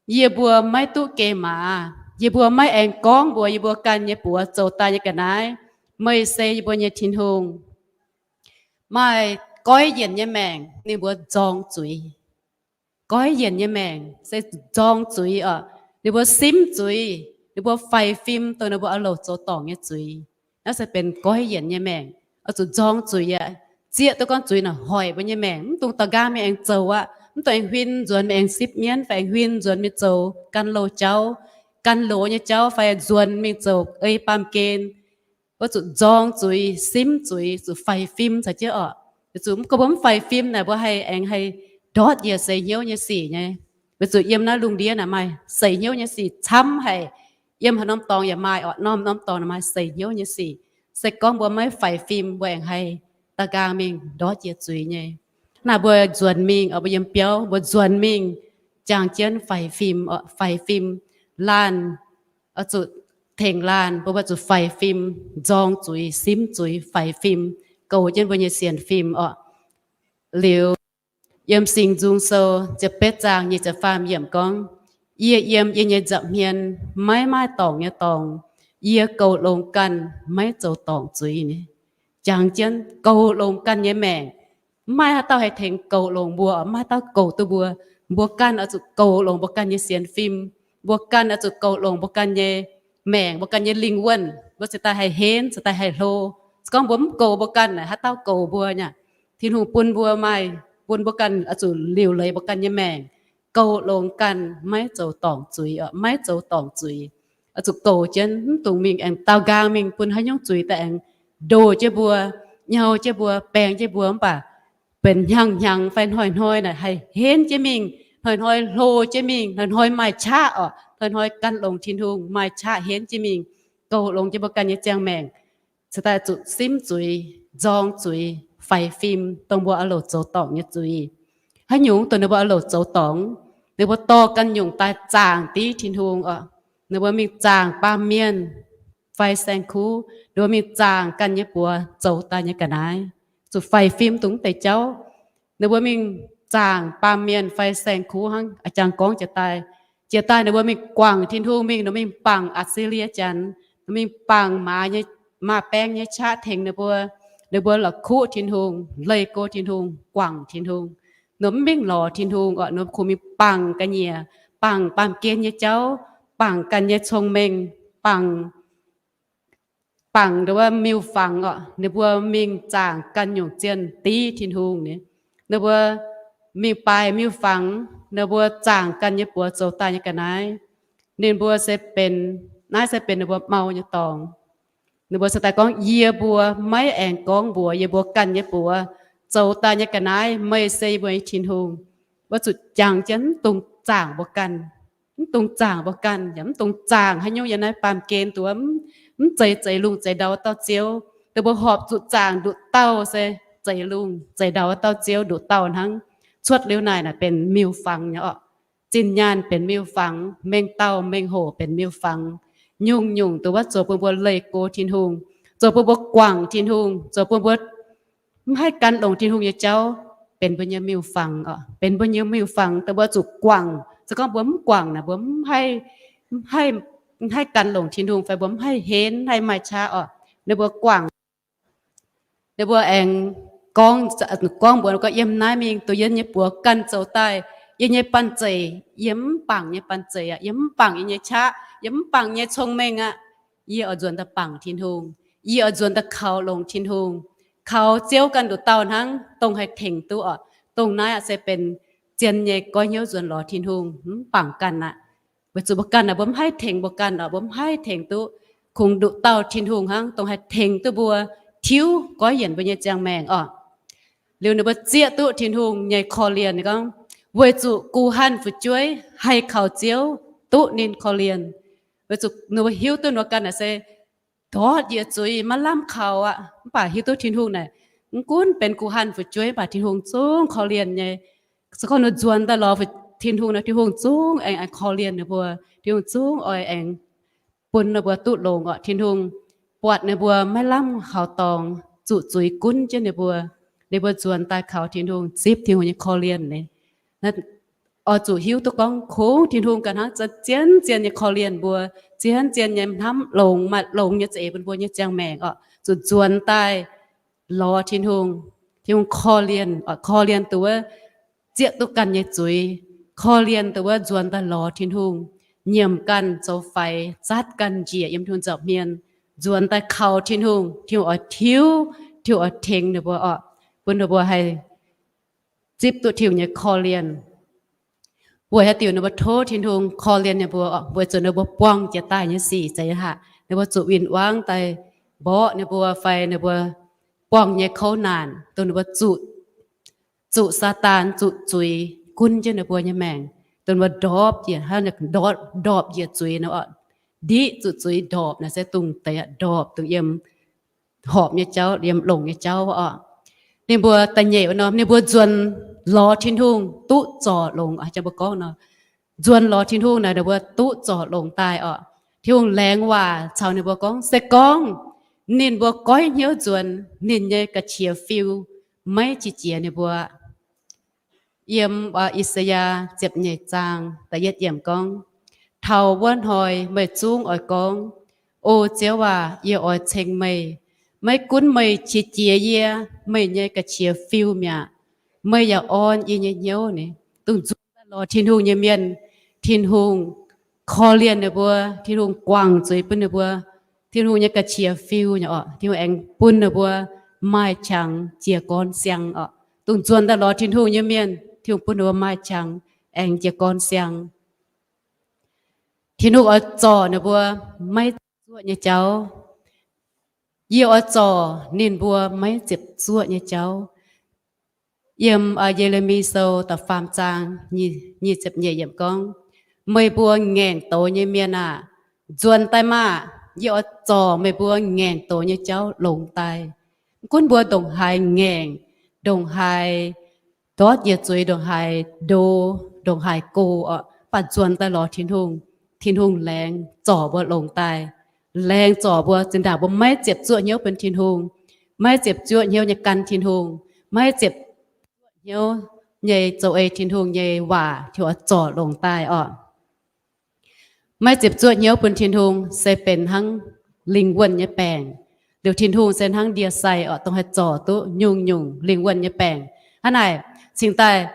Yie mbuo maiv duqv geh maaz. Yie mbuo maiv aengx gorngv mbuox yie mbuo ganh nyei buoz zoux daaih nyei ga'naaiv, Meih se yie mbuo nyei Tin-Hungh. Maaih goiv yienc nyei maengc ninh mbuo nzorng zuiz. Goiv yienc nyei maengc se nzorng zuiz oc. Ninh mbuo simv zuiz, ninh mbuo faix fim dongh ninh mbuo oix louc zoux dorngc nyei zuiz. Naaiv se benx goiv yienc nyei maengc, oix zuqc nzorng zuiz aqv. Zieqv duqv gorngv zuiz naaic hoic mbuo nyei maengc, mv dungx da'nqaang mingh aengx zoux aqv, mv dungx aengx huin nzuonx mingh aengx sipv mienv fai aengx huin nzuonx mingh zoux gan louh jauv, gan loz nyei jauv fai nzuonx mingh zoux ei baamh gen. Mbuo zuqc nzorng zuiz, simv zuiz, zuqc faix fim caux jienv oc. Weic zuqc mv gorngv mbuo mv faix fim naaic, mbuo haih aengx haih ndortv njiec seix hnyouv nyei sic nyei. Weic zuqc yiem naaiv lungh ndiev naaic maaih seix hnyouv nyei sic camv haic. Yiem haaix norm dorngx yaac maaih oc, norm-norm dorngx naaic maaih seix hnyouv nyei sic. Se gorngv mbuo maiv faix fim, mbuo aengx haih da'nqaang mingh ndortv njiec zuiz nyei. Naaic mbuo nzuonx mingh oc, mbuo yiem biauv mbuo nzuonx mingh, jangx jienv faix fim oc, faix fim. Laanh oix zuqc tengx laanh, mbuo oix zuqc faix fim, nzorng zuiz, simv zuiz, faix fim, goux jienv mbuo nyei sienx fim oc. Liuz, yiem Singx Nzung Sou ziepc betv zaang nyic ziepc faam yiemc gorngv, Yie yiem yie nyei nza'hmien maiv maaih dorngc nyei dorngx, yie goux longx ganh, maiv zoux dorngc zuiz. Jangx jienv goux longx ganh nyei maengc. Mv maaih haaix dauh haih tengx goux longx mbuo, mv maaih haaix dauh goux duqv mbuo. Mbuo ganh oix zuqc goux longx mbuo ganh nyei sienx fim. Mbuo ganh oix zuqc goux longx mbuo ganh nyei maengc, mbuo ganh nyei lingh wuonh. Mbuo ziouc daaih haih henv, ziouc daaih haih hlo. Se gorngv mbuo mv goux mbuo ganh, haaix dauh goux mbuo nyei? Tin-Hungh bun mbuo maaih, bun mbuo ganh oix zuqc liuc leiz mbuo ganh nyei maengc, goux longx ganh, maiv zoux dorngc zuiz oc, maiv zoux dorngc zuiz. Oix zuqc goux jienv, mv dungx mingh aengx daaux nqaang mingh bun haaix nyungc zuiz daaih aengx ndoh jienv mbuo, nyau jienv mbuo, baeng jienv mbuo. Mv baac benx hnyangx-hnyangx fai hnoi-hnoi naaic haih henv jienv mingh, hnoi-hnoi hlo jienv mingh, hnoi-hnoi maaih qaqv oc, hnoi-hnoi gan longx Tin-Hungh, maaih qaqv henv jienv mingh, goux longx jienv mbuo ganh nyei ziangh maengc. Cingx daaih zuqc simv zuiz, nzorng zuiz, faix fim dongh mbuo oix louc zoux dorngc nyei zuiz. Haaix nyungc dongh ninh mbuo oix louc zoux dorngc, ninh mbuo dorh ganh nyungc daaih zaangc div Tin-Hungh oc. Ninh mbuo mingh zaangc baamh mienh fai saeng-kuv, ninh mbuo mingh zaangc ganh nyei buoz zoux daaih nyei ga'naaiv, zuqc faix fim dongh wuov deix jauv. Ninh mbuo mingh zaangc baamh mienh fai saeng-kuv hnangv a'jangc gorngv jiex daaih. Jiex daaih ninh mbuo mingh guangc Tin-Hungh mingh, ninh mbuo mingh bangc Atc^si^lie Janx, ninh mbuo mingh bangc maaz nyei, maaz baeng nyei qaqv tengx ninh mbuo. Ninh mbuo la'kuqv Tin-Hungh, leih go Tin-Hungh, guangc Tin-Hungh. Ninh mbuo mv mingh lorz Tin-Hungh oc, ninh mbuo kungx mingh bangc ga'nyiec, bangc baamh gen nyei jauv, bangc ganh nyei cong-mengh, bangc bangc ndongc wuov miuc-fangx oc. Ninh mbuo mingh zaangc ganh nyungc zienh div Tin-Hungh nyei. Ninh mbuo mingh baaih miuc-fangx, ninh mbuo zaangc ganh nyei buoz zoux daaih nyei ga'naaiv. Ninh mbuo se benx, naaiv se benx ninh mbuo mau nyei dorngx. Ninh mbuo se daaih gorngv, Yie mbuo maiv aengx gorngv mbuox yie mbuo ganh nyei buoz zoux daaih nyei ga'naaiv, Meih se yie mbuo nyei Tin-Hungh. Mbuo zuqc jangx jienv mv dungx zaangc mbuo ganh. Mv dungx zaangc mbuo ganh, yaac mv dungx zaangc haaix nyungc yiem naaiv baamh gen duqv mv zeiz zeix lungh zeix ndau wuov dauh Ziouv. Dongh mbuo horpc zuqc zaangc nduqc dauh se zeix lungh zeix ndau wuov dauh Ziouv nduqc dauh hnangv. Cuotv liuz naaic naaic benx miuc-fangx nyei oc. Zinh nyaanh benx miuc-fangx, mengh dauh mengh hoc benx miuc-fangx. Nyungc-nyungc dongh wuov zoux bun mbuo leih go Tin-Hungh, zoux bun mbuo guangc Tin-Hungh, zoux bun mbuo mv haih gan longc Tin-Hungh nyei jauv, benx mbuo nyei miuc-fangx oc, benx mbuo nyei miuc-fangx dongh mbuo zuqc guangc. Se gorngv mbuo mv guangc naaic, mbuo mv haih, mv haih gan longc Tin-Hungh fai mbuo mv haih henv, mv haih maaih qaqv oc. Ninh mbuo guangc, ninh mbuo aengx gorngv, gorngv mbuox ninh gorngv, Yiem naaiv mingh dongh yie nyei buoz ganh zoux daaih, yie nyei banh zeic, yie mv bangc nyei banh zeic aqv. Yie mv bangc yie nyei qaqv, yie mv bangc nyei cong-mengh aqv. Yie oix nzuonx daaih bangc Tin-Hungh. Yie oix nzuonx daaih kaux longx Tin-Hungh, kaux Ziouv ganh nduqc dauh hnangv, dongh haih tengx duqv oc. Dongh naaiv aqv se benx zien nyei goiv hnyouv nzuonx lorz Tin-Hungh, mv bangc ganh aqv. Weic zuqc mbuo ganh aqv, mbuo mv haih tengx mbuo ganh oc, mbuo mv haih tengx duqv. Kungx nduqc dauh Tin-Hungh hnangv, dongh haih tengx duqv mbuo tiuv goiv yienc mbuo nyei ziangh maengc oc. Liuz ninh mbuo zieqv duqv Tin-Hungh nyei korv-lienh gorngv, weic zuqc guh hanh fu'jueiv haih kaux Ziouv duqv ninh korv-lienh. Weic zuqc ninh mbuo hiuv duqv ninh mbuo ganh naaic se ndortv njiec zuiz maiv lamh kaux aqv, mv baac hiuv duqv Tin-Hungh naaic mv gunv benx guh hanh fu'jueiv, mv baac Tin-Hungh zungv korv-lienh nyei. Se gorngv ninh nzuonx daaih lorz Tin-Hungh nor, Tin-Hungh zungv aengx, aengx korv-lienh ninh mbuo. Tin-Hungh zungv oix aengx bun ninh mbuo duqv longx oc. Tin-Hungh buatc ninh mbuo maiv lamh kaux dorngx, zuqc zuiz gunv jienv ninh mbuo, ninh mbuo nzuonx daaih kaux Tin-Hungh, zipv Tin-Hungh nyei korv-lienh. oix zuqc hiuv duqv gorngv kungx Tin-Hungh ganh hnangv zien zien nyei korv-lienh mbuo, zien zien nyei hnamv longx, maaih longx nyei za'eix bun mbuo nyei ziangh maengc oc. Zuqc nzuonx daaih lorz Tin-Hungh, Tin-Hungh korv-lienh, korv-lienh dongh wuov zieqv duqv ganh nyei zuiz, korv-lienh dongh wuov nzuonx daaih lorz Tin-Hungh, nyiemc ganh zoux faix, zatv ganh njiec yiem Tin-Hungh nza'hmien, nzuonx daaih kaux Tin-Hungh, Tin-Hungh oix tiuv, Tin-Hungh oix tengx ninh mbuo oc, bun ninh mbuo haih zipv duqv Tin-Hungh nyei korv-lienh. Weic haaix diuc ninh mbuo tov Tin-Hungh korv-lienh ninh mbuo? Weic zuqc ninh mbuo buangh jiex daaih nyei sic zeiz haac, ninh mbuo zuqc win-wangv daaih mborqv ninh mbuo fai ninh mbuo buangh nyei kouv naanc, dongh ninh mbuo zuqc, zuqc Saadaan, zuqc zuiz gunv jienv ninh mbuo nyei maengc, dongh ninh mbuo ndorpc njiec, hnangv ndorpc njiec zuiz nor, ndiqv zuqc zuiz ndorpc naaic se dongh deix ndorpc dongh yiem horpc nyei jauv, yiem longx nyei jauv oc. Ninh mbuo da'nyeic wuov norm, ninh mbuo nzuonx lorz Tin-Hungh duqv zorc longx. Jang mbuo gorngv nor, nzuonx lorz Tin-Hungh naaic ninh mbuo duqv zorc longx daaih oc. Tin-Hungh laengz waac caux ninh mbuo gorngv, se gorngv ninh mbuo goiv hnyouv nzuonx, ninh nyei ga'qiex fiu maiv qiex jiez ninh mbuo. Yiem I^saa^yaa ziepc nyeic zaang da'yietv yiemc gorngv, taux wuov hnoi meih zungv oix gorngv, O Ziouv aac, yie oix ceng meih. Maiv gunv meih qiex jiez yie, meih nyei ga'qiex fiu mi'aqv. Meih yaac orn yie nyei hnyouv ni. Dongh nzuonx daaih lorz Tin-Hungh nyei mienh, Tin-Hungh korv-lienh ninh mbuo, Tin-Hungh guangc zuiz bun ninh mbuo, Tin-Hungh nyei ga'qiex fiu nyei oc, Tin-Hungh aengx bun ninh mbuo maaih qangx jiez gorn siang oc. Dongh nzuonx daaih lorz Tin-Hungh nyei mienh, Tin-Hungh bun ninh mbuo maaih qangx aengx jiez gorn siang. Tin-Hungh oix zorc ninh mbuo maiv ziepc zuoqv nyei jauv. Yie oix zorc ninh mbuo maiv ziepc zuoqv nyei jauv. Yiem Ye^le^mi Sou da'faam zaang nyic ziepc nyeic yiemc gorngv, meih mbuo ngaengc doz nyei mienh aah! Nzuonx daaih maah! Yie oix zorc meih mbuo ngaengc doz nyei jauv longx daaih. Mv gunv mbuo ndongc haaix ngaengc, ndongc haaix ndortv njiec zuiz, ndongc haaix ndo, ndongc haaix go oc, mv baac nzuonx daaih lorz Tin-Hungh, Tin-Hungh laengz zorc mbuo longx daaih. Laengz zorc mbuo zinh ndaangc mbuo maiv ziepc zuoqv hnyouv bun Tin-Hungh, maiv ziepc zuoqv hnyouv nyei gan Tin-Hungh, maiv ziepc zuoqv hnyouv nyei zoux ei Tin-Hungh nyei waac, Tin-Hungh oix zorc longx daaih oc. Maiv ziepc zuoqv hnyouv bun Tin-Hungh se benx hnangv lingh wuonh nyei baengc. Liuz Tin-Hungh se hnangv ndie-sai oc, dongh haih zorc duqv nyungc-nyungc lingh wuonh nyei baengc. Hnangv naaic, cingx daaih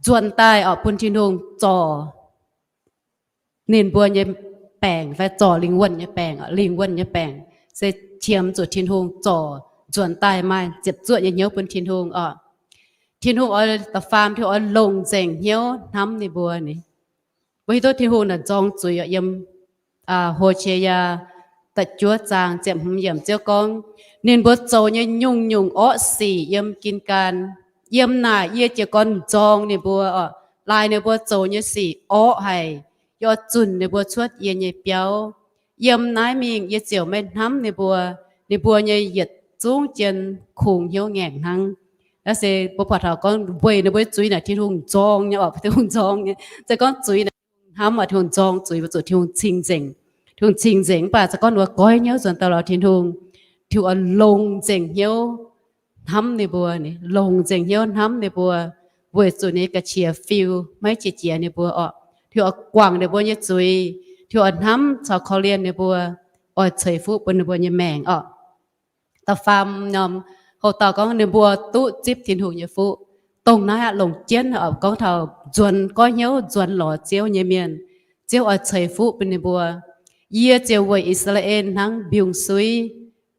nzuonx daaih oc, bun Tin-Hungh zorc ninh mbuo nyei baengc fai zorc lingh wuonh nyei baengc oc. Lingh wuonh nyei baengc se qiemx zuqc Tin-Hungh zorc, nzuonx daaih maaih ziepc zuoqv nyei hnyouv bun Tin-Hungh oc. Tin-Hungh oix, da'faam, Tin-Hungh oix longc nzengc hnyouv hnamv ninh mbuo ni. Mbuo hiuv duqv Tin-Hungh naaic nzorng zuiz oc. Yiem Ho^se^yaa da'juov zaang ziepc hmz yiemc Ziouv gorngv, ninh mbuo zoux nyei nyungc-nyungc orqv sic yiem Gingaan, yiem naaic yie jiez gorn nzorng ninh mbuo oc. Laaix ninh mbuo zoux nyei sic orqv haic, yie oix zunc ninh mbuo cuotv yie nyei biauv. Yiem naaiv mingh yie ziouc maiv hnamv ninh mbuo. Ninh mbuo nyei yietc zungv jien kungx hnyouv ngaengc hnangv. Naaiv se mbuo buatc taux gorngv weic ninh mbuo nyei zuiz naaic Tin-Hungh nzorng nyei oc, Tin-Hungh nzorng nyei. Se gorngv zuiz naaic Tin-Hungh hnamv oc, Tin-Hungh nzorng zuiz, weic zuqc Tin-Hungh cing-nzengc. Tin-Hungh cing-nzengc mv baac se gorngv ninh mbuo goiv hnyouv nzuonx daaih lorz Tin-Hungh, Tin-Hungh oix longc nzengc hnyouv hnamv ninh mbuo, longc nzengc hnyouv hnamv ninh mbuo, weic zuqc ninh ga'qiex fiu maiv qiex jiez ninh mbuo oc. Tin-Hungh oix guangc ninh mbuo nyei zuiz, Tin-Hungh oix hnamv caux korv-lienh ninh mbuo, oix ceix fuqv bun ninh mbuo nyei maengc oc. Da'faam norm, houc dauh gorngv ninh mbuo duqv zipv Tin-Hungh nyei fuqv. Dongh naaiv aqv longc jienv oc, gorngv taux nzuonx goiv hnyouv nzuonx lorz Ziouv nyei mienh, Ziouv oix ceix fuqv bun ninh mbuo. Yie ziouc weic I^saa^laa^en hnangv mbiungc-suiv.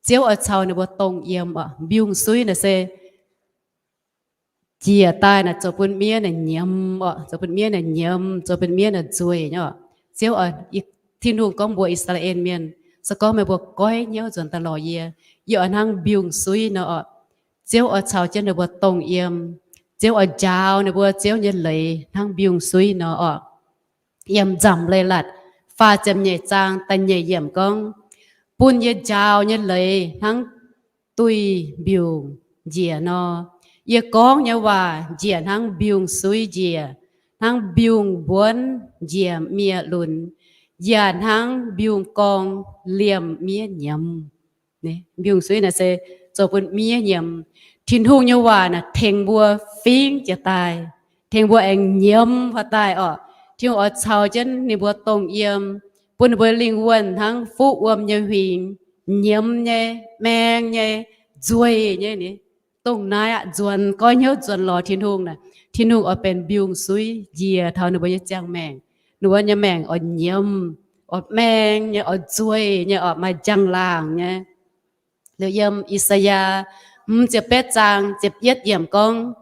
Ziouv oix caux ninh mbuo dongh yiem oc. Mbiungc-suiv naaic se njiec daaih naaic zoux bun miev naaic nyiemz oc, zoux bun miev naaic nyiemz, zoux bun miev naaic nzueic nyei oc. Ziouv, Tin-Hungh gorngv mbuox I^saa^laa^en mienh, se gorngv meih mbuo goiv hnyouv nzuonx daaih lorz yie, yie oix hnangv mbiungc-suiv nor oc. Ziouv oix caux jienv ninh mbuo dongh yiem. Ziouv oix njaaux ninh mbuo Ziouv nyei leiz hnangv mbiungc-suiv nor oc. Yiem Nzamc Leiz-Latc faah ziepc nyeic zaang da'nyeic yiemc gorngv, bun yie njaaux nyei leiz hnangv duih mbiungc njiec nor. Yie gorngv nyei waac njiec hnangv mbiungc-suiv njiec, hnangv mbiungc mbuonv njiec miev-lunx, yaac hnangv mbiungc-gorng liemh miev nyiemz. Mbiungc-suiv naaic se zoux bun miev nyiemz. Tin-Hungh nyei waac naaic tengx mbuo fingx jiez daaih. tengx mbuo aengx nyiemz faaux daaih orqc. Tin-Hungh oix caux jienv ninh mbuo dongh yiem, bun ninh mbuo lingh wuonh hnangv fuqv wuom nyei huingx, nyiemz nyei, maeng nyei, nzueic nyei ni. Dongh naaiv aqv, nzuonx goiv hnyouv nzuonx lorz Tin-Hungh naaic, Tin-Hungh oix benx mbiungc-suiv njiec taux ninh mbuo nyei ziangh maengc. Ninh mbuo nyei maengc oix nyiemz, oix maeng nyei, oix nzueic nyei, oix maaih njang-laangc nyei. Liuz yiem I^saa^yaa hmz ziepc betv zaang ziepc yietv yiemc gorngv,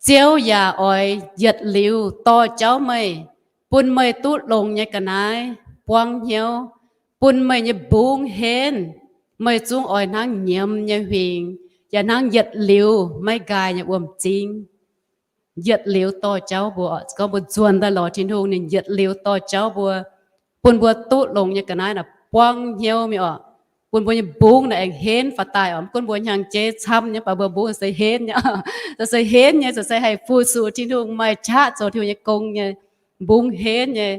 Ziouv yaac oix yietc liuz dorh jauv meih, bun meih duqv longx nyei ga'naaiv buangv hnyouv, bun meih nyei mbungv henv. Meih zungv oix hnangv nyiemz nyei huingx, yaac hnangv yietc liuz maiv nqaai nyei wuom-zingv. Yietc liuz dorh jauv mbuo, gorngv mbuo nzuonx daaih lorz Tin-Hungh, ninh yietc liuz dorh jauv mbuo, bun mbuo duqv longx nyei ga'naaiv naaic buangv hnyouv mingh orqc. Bun mbuo nyei mbungv naaic aengx henv faaux daaih orqc. Mv gunv mbuo hnyangx-jeiv camv nyei, mv baac mbuo mbungv se henv nyei, se henv nyei, se haih fu-sux Tin-Hungh, maaih qaqv zoux Tin-Hungh nyei gong nyei, mbungv henv nyei,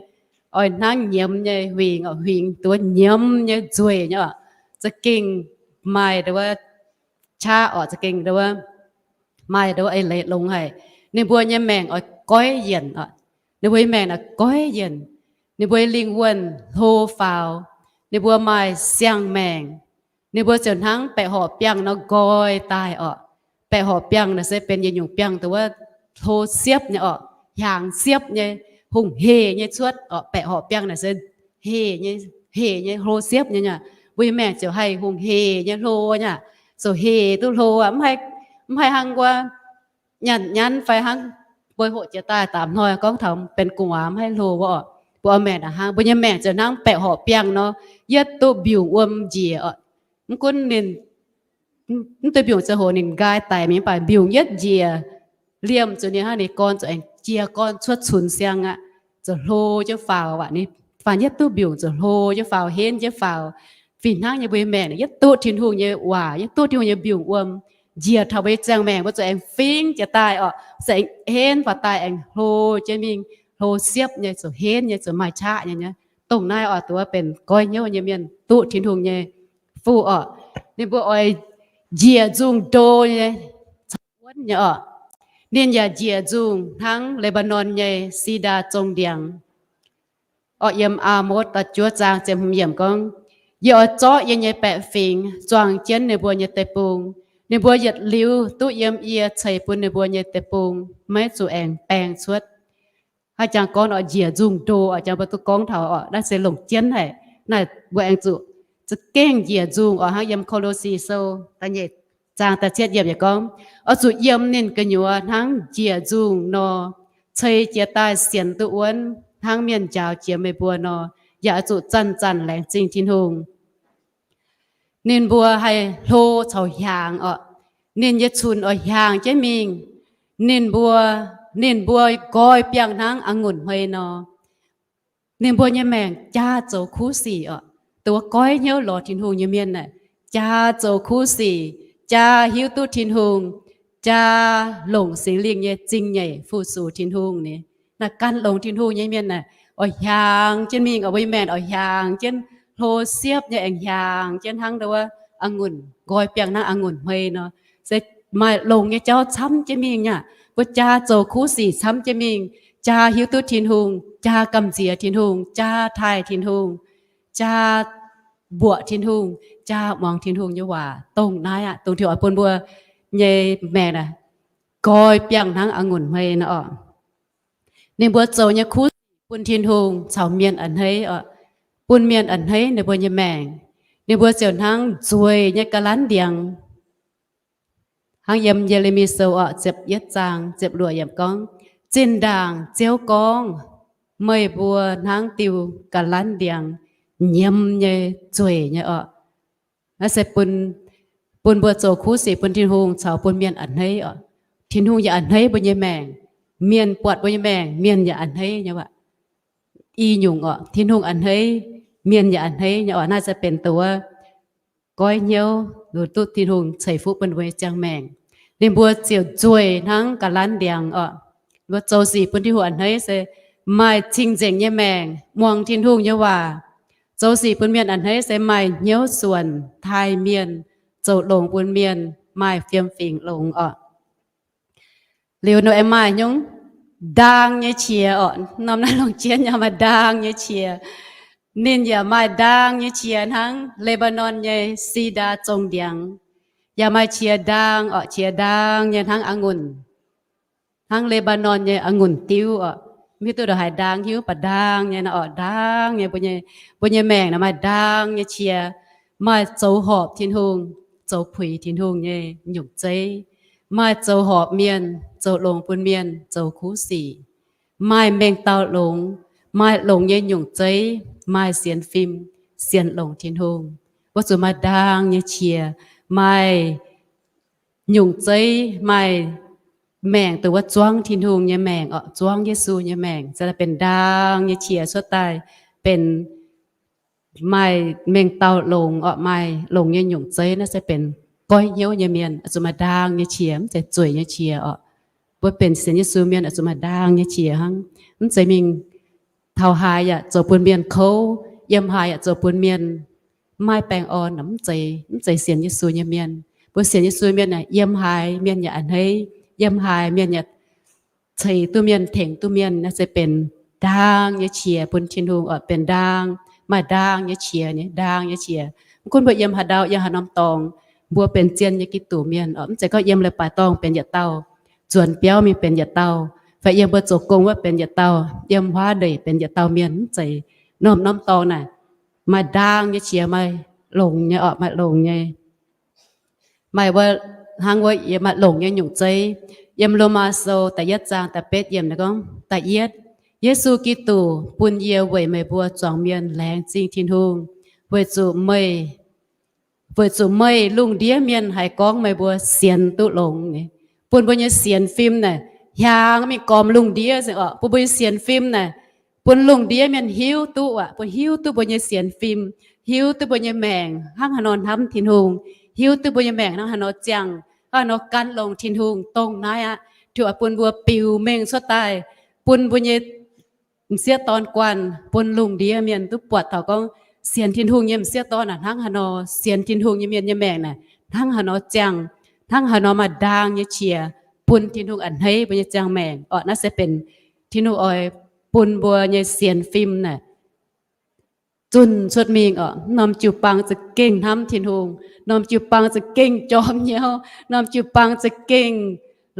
oix hnangv nyiemz nyei huingx orqc, huingx duqv nyiemz nyei, nzueic nyei orqc. Za'gengh maaih qaqv orqc, za'gengh maaih eix leiz longx haic. Ninh mbuo nyei maengc oix goiv yienc orqc. Ninh mbuo nyei maengc naaic goiv yienc. Ninh mbuo nyei lingh wuonh hlo faaux. Ninh mbuo maaih siang-maengc. Ninh mbuo ziouc hnangv baeqc horqc biangh nor nqoi daaih orqc. Baeqc horqc biangh naaic se benx yietc nyungc biangh dongh wuov hlo siepv nyei orqc, hiaangx siepv nyei, hungh hec nyei cuotv orqc. Baeqc horqc biangh naaic se hec nyei, hec nyei, hlo siepv nyei nyei. Mbuo nyei maengc ziouc haih hungh hec nyei, hlo nyei, ziouc hec duqv hlo aqv. Mv haih hnangv wuov nyanc nyanv fai hnangv mbuo hoqc jiex daaih daaih hnoi gorngv taux benx gu'nguaaz mv haih hlo wuov orqc. Mbuo maengc naaic hnangv, mbuo nyei maengc ziouc hnangv baeqc horqc biangh nor, yietv duqv mbiungc wuom njiec orqc. Mv gunv ninh, mv duqv mbiungc ziangh hoc ninh nqaai daic mingh, mv baac mbiungc yietv njiec, liemh zuqc ninh hnangv, ninh gorn ziouc aengx jiez gorn cuotv cunx siang aqv, ziouc hlo jienv faaux aqv. Ninh faanh yietv duqv mbiungc ziouc hlo jienv faaux, henv jienv faaux. Fih hnangv nyei mbuo nyei maengc naaic, yietv duqv Tin-Hungh nyei waac, yietv duqv Tin-Hungh nyei mbiungc wuom njiec taux mbuo nyei ziangh maengc, mbuo ziouc aengx fingx jiex daaih orqc, ziouc aengx henv faaux daaih, aengx hlo jienv mingh, hlo siepv nyei, ziouc henv nyei, ziouc maaih qaqv nyei nyei. Dongh naaiv oix duqv benx goiv hnyouv nyei mienh, duqv Tin-Hungh nyei fuqv orqc. Ninh mbuo oix njiec nzungh ndo nyei, caux wuonv nyei orqc. Ninh yaac njiec nzungh hnangv Le^mbaa^norn nyei si^ndaa zong ndiangx. Orqc, yiem Aa^motv da'juov zaang ziepc hmz yiemc gorngv, Yie oix zorqv yie nyei baeqc fingx zuangx jienv ninh mbuo nyei deic-bung. Ninh mbuo yietc liuz duqv yiem yie ceix bun ninh mbuo nyei deic-bung, maiv zuqc aengx baeng cuotv. Haaix jangx gorngv oix njiec nzungh ndo, oix jangx mbuo duqv gorngv taux orqc, naaiv se longc jienv haic. Naaiv mbuo aengx zuqc za'gengh njiec nzungh orqc. Hnangv yiem Ko^lo^si Sou da'nyeic zaang da'cietv yiemc yaac gorngv, Oix zuqc yiem ninh gu'nyuoz hnangv njiec nzungh nor, ceix jiez daaih sienx duqv wuonv hnangv mienh njaaux jiex meih mbuo nor, yaac oix zuqc zanc-zanc laengz zingh Tin-Hungh. Ninh mbuo haih hlo caux hiaangx orqc. Ninh nyei cunx oix hiaangx jienv mingh. Ninh mbuo, ninh mbuo nqoi biangh hnangv a'ngunc hmei nor. Ninh mbuo nyei maengc jaa zoux kuv sic orqc. Dongh wuov goiv hnyouv lorz Tin-Hungh nyei mienh aeqv, jaa zoux kuv sic, jaa hiuv duqv Tin-Hungh, jaa longc Singx Lingh nyei zingh nyeic fu-sux Tin-Hungh ni. Naaiv gan longx Tin-Hungh nyei mienh aeqv, oix hiaangx jienv mingh, oix mbuo nyei maengc oix hiaangx jienv, hlo siepv nyei aengx hiaangx jienv hnangv wuov a'ngunc, nqoi biangh hnangv a'ngunc hmei nor. Se maaih longx nyei jauv camv jienv mingh aqv. Mbuo jaa zoux kuv sic camv jienv mingh, jaa hiuv duqv Tin-Hungh, jaa gamh nziex Tin-Hungh, jaa taaih Tin-Hungh, jaa mbuoqc Tin-Hungh, jaa muangx Tin-Hungh nyei waac. Dongh naaiv aqv, dongh Tin-Hungh oix bun mbuo nyei maengc aeqv, nqoi biangh hnangv a'ngunc hmei nor orqc. Ninh mbuo zoux nyei kuv sic bun Tin-Hungh caux mienh a'hneiv orqc, bun mienh a'hneiv ninh mbuo nyei maengc. Ninh mbuo ziouc hnangv nzueic nyei ga'lanv ndiangx. Hnangv yiem Ye^le^mi Sou orqc, ziepc yietv zaang ziepc luoqc yiemc gorngv, Zinh ndaangc Ziouv gorngv, Meih mbuo hnangv diuh ga'lanv ndiangx, nyiemz nyei, nzueic nyei orqc. Naaiv se bun, bun mbuo zoux kuv sic bun Tin-Hungh caux bun mienh a'hneiv orqc. Tin-Hungh yaac a'hneiv mbuo nyei maengc. Mienh buatc mbuo nyei maengc, mienh yaac a'hneiv nyei aqv. I nyungc orqc, Tin-Hungh a'hneiv, mienh yaac a'hneiv nyei orqc. Naaiv se benx dongh wuov goiv hnyouv, duqv Tin-Hungh ceix fuqv bun mbuo nyei ziangh maengc. Ninh mbuo ziouc nzueic hnangv ga'lanv ndiangx orqc. Mbuo zoux sic bun Tin-Hungh a'hneiv se maaih cing-nzengc nyei maengc, muangx Tin-Hungh nyei waac. Zoux sic bun mienh a'hneiv se maaih hnyouv suonc, taaih mienh, zoux longx bun mienh, maaih fiem-fingx longx orqc. Liuz nor aengx maaih nyungc, ndaang nyei qiex orqc. Norm naaiv lungh jien yaac maaih ndaang nyei qiex. Ninh yaac maaih ndaang nyei qiex hnangv Le^mbaa^norn nyei si^ndaa zong ndiangx, yaac maaih qiex ndaang orqc, qiex ndaang nyei hnangv a'ngunc, hnangv Le^mbaa^norn nyei a'ngunc diuv orqc. Mv hiuv duqv ndongc haaix ndaang, hiuv baac ndaang nyei nor orqc, ndaang nyei. Mbuo nyei, mbuo nyei maengc naaic maaih ndaang nyei qiex, maaih zoux horpc Tin-Hungh, zoux puix Tin-Hungh nyei nyungc zeiv, maaih zoux horpc mienh, zoux longx bun mienh, zoux kuv sic, maaih mengh dauh longx, maaih longx nyei nyungc zeiv, maaih sienx fim, sienx longx Tin-Hungh. Mbuo zuqc maaih ndaang nyei qiex, maaih nyungc zeiv, maaih maengc dongh wuov zuangv Tin-Hungh nyei maengc orqc, zuangv Yesu nyei maengc, se benx ndaang nyei qiex cuotv daaih, benx maaih mengh dauh longx orqc, maaih longx nyei nyungc zeiv. Naaiv se benx goiv hnyouv nyei mienh, oix zuqc maaih ndaang nyei qiex, mv zeiz zueiz nyei qiex orqc. Mbuo benx sienx Yesu mienh oix zuqc maaih ndaang nyei qiex hnangv. Mv zeiz mingh taux haaix yaac zoux bun mienh kouv, yiem haaix yaac zoux bun mienh maiv baengh orn, mv zeiz, mv zeiz sienx Yesu nyei mienh. Mbuo sienx Yesu mienh aeqv, yiem haaix mienh yaac a'hneiv, yiem haaix mienh yaac ceix duqv mienh, tengx duqv mienh. Naaiv se benx ndaang nyei qiex bun Tin-Hungh orqc, benx ndaang, maaih ndaang nyei qiex nyei, ndaang nyei qiex. Mv gunv mbuo yiem haaix ndau, yiem haaix norm dorngx, mbuo benx zien nyei Giduc mienh orqc, mv zeiz gorngv yiem leiz-baaix dorngh benx yietc dauh, nzuonx biauv mingh benx yietc dauh, fai yiem mbuo zoux gong wuov benx yietc dauh, yiem huaav ndeic benx yietc dauh mienh, mv zeiz. Norm-norm dorngx naaic maaih ndaang nyei qiex, maaih longx nyei orqc, maaih longx nyei. Maaih wuov, hnangv wuov maaih longx nyei nyungc zeiv. Yiem Lomaa Sou da'yietv zaang da'betv yiemc naaiv gorngv, da'yietv, Yesu Giduc bun yie weic meih mbuo zuangx mienh laengz zingh Tin-Hungh, weic zuqc meih weic zuqc meih lungh ndiev mienh haih gorngv meih mbuo sienx duqv longx. Bun mbuo nyei sienx fim naaic hiaangx mingh gormx lungh ndiev nzengc orqc. Bun mbuo nyei sienx fim naaic bun lungh ndiev mienh hiuv duqv aqv, bun hiuv duqv mbuo nyei sienx fim, hiuv duqv mbuo nyei maengc hnangv haaix nor hnamv Tin-Hungh, hiuv duqv mbuo nyei maengc hnangv haaix nor ziangh, hnangv haaix nor gan longx Tin-Hungh. Dongh naaiv aqv, Tin-Hungh bun mbuo biux mengh cuotv daaih, bun mbuo nyei m'sieqv dorn guanh, bun lungh ndiev mienh duqv buatc taux gorngv sienx Tin-Hungh nyei m'sieqv dorn naaic hnangv haaix nor, sienx Tin-Hungh nyei mienh nyei maengc naaic hnangv haaix nor ziangh, hnangv haaix nor maaih ndaang nyei qiex, bun Tin-Hungh a'hneiv mbuo nyei ziangh maengc orqc. Naaiv se benx Tin-Hungh oix bun mbuo nyei sienx fim naaic zunh cuotv mingh orqc. Norm jiu-baang za'gengh hnamv Tin-Hungh, norm jiu-baang za'gengh jorm hnyouv, norm jiu-baang za'gengh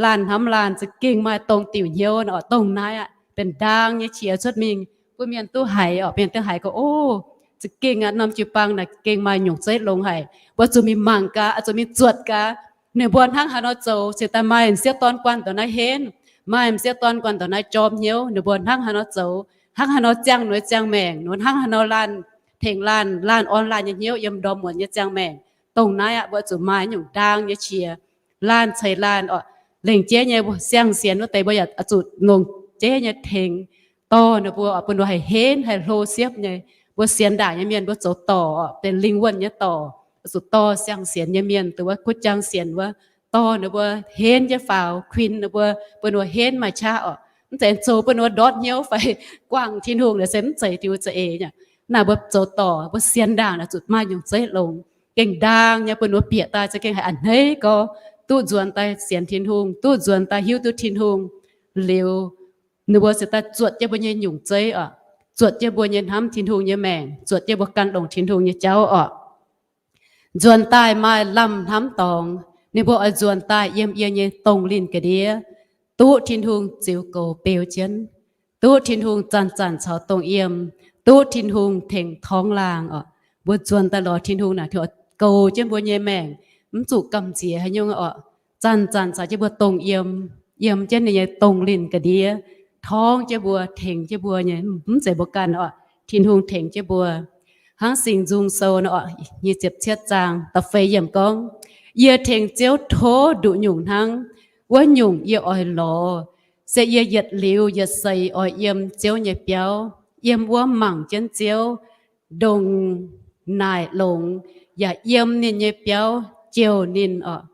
laanh hnamv laanh, za'gengh maaih dongh diuc hnyouv orqc. Dongh naaiv aqv benx ndaang nyei qiex cuotv mingh bun mienh duqv haiz orqc. Mienh duqv haiz gorngv, o, za'gengh aqv, norm jiu-baang naaic gengh maaih nyungc zeiv longx haic. Mbuo zuqc mingh mangc gaax, zuqc mingh zuotc gaax, ninh mbuo hnangv haaix nor zoux cingx daaih maaih m'sieqv dorn guanh ndongc naaiv henv, maaih m'sieqv dorn guanh ndongc naaiv jorm hnyouv, ninh mbuo hnangv haaix nor zoux, hnangv haaix nor ziangh ninh mbuo nyei ziangh maengc, ninh mbuo hnangv haaix nor laanh tengx laanh, laanh orn laanh nyei hnyouv yiem ndorm muonz nyei ziangh maengc. Dongh naaiv aqv, mbuo zuqc maaih nyungc ndaang nyei qiex, laanh ceix laanh orqc. Lengc jeiv nyei siang-sienx wuov deix mbuo yaac zuqc longc jeiv nyei tengx dorh ninh mbuo orqc, bun ninh mbuo haih henv, haih hlo siepv nyei. Mbuo sienx ndaangc nyei mienh mbuo zoux dorc orqc, benx lingh wuonh nyei dorc, zuqc dorh siang-sienx nyei mienh, dongh wuov kuv jang sienx wuov, dorh ninh mbuo henv jienv faaux, kuin ninh mbuo, bun ninh mbuo henv maaih qaqv orqc. Mv zeiz zoux bun ninh mbuo ndortv hnyouv fai guangc Tin-Hungh naaic se mv zeiz Tin-Hungh za'eix nyei. Naaic mbuo zoux dorc, mbuo sienx ndaangc naaic zuqc maaih nyungc zeiv longx, gengh ndaang nyei, bun ninh mbuo bieqc daaih za'gengh haiz a'hneiv gorx, duqv nzuonx daaih sienx Tin-Hungh, duqv nzuonx daaih hiuv duqv Tin-Hungh liuz, ninh mbuo se daaih zuotc jienv mbuo nyei nyungc zeiv orqc, zuotc jienv mbuo nyei hnamv Tin-Hungh nyei maengc, zuotc jienv mbuo gan longc Tin-Hungh nyei jauv orqc. Nzuonx daaih maaih lamh hnamv dorngx, ninh mbuo oix nzuonx daaih yiem yie nyei dongh linh ga'ndiev, duqv Tin-Hungh ziux goux beu jienv, duqv Tin-Hungh zanc-zanc caux dongh yiem, duqv Tin-Hungh tengx torngv laangh orqc. Mbuo nzuonx daaih lorz Tin-Hungh naaic, Tin-Hungh goux jienv mbuo nyei maengc, mv zuqc gamh nziex haaix nyungc orqc. Zanc-zanc caux jienv mbuo dongh yiem, yiem jienv ninh nyei dongh linh ga'ndiev, torngv jienv mbuo, tengx jienv mbuo nyei, mv zeiz mbuo ganh orqc. Tin-Hungh tengx jienv mbuo. Hnangv Singx Nzung Sou nor orqc, nyic ziepc cietv zaang da'feix yiemc gorngv, Yie tengx Ziouv tov nduqc nyungc hnangv. Wuov nyungc yie oix lorz, se yie yietc liuz yietc seix oix yiem Ziouv nyei biauv, yiem wuov mangc jienv Ziouv ndongc naaic longx, yaac yiem ninh nyei biauv jouh ninh orqc.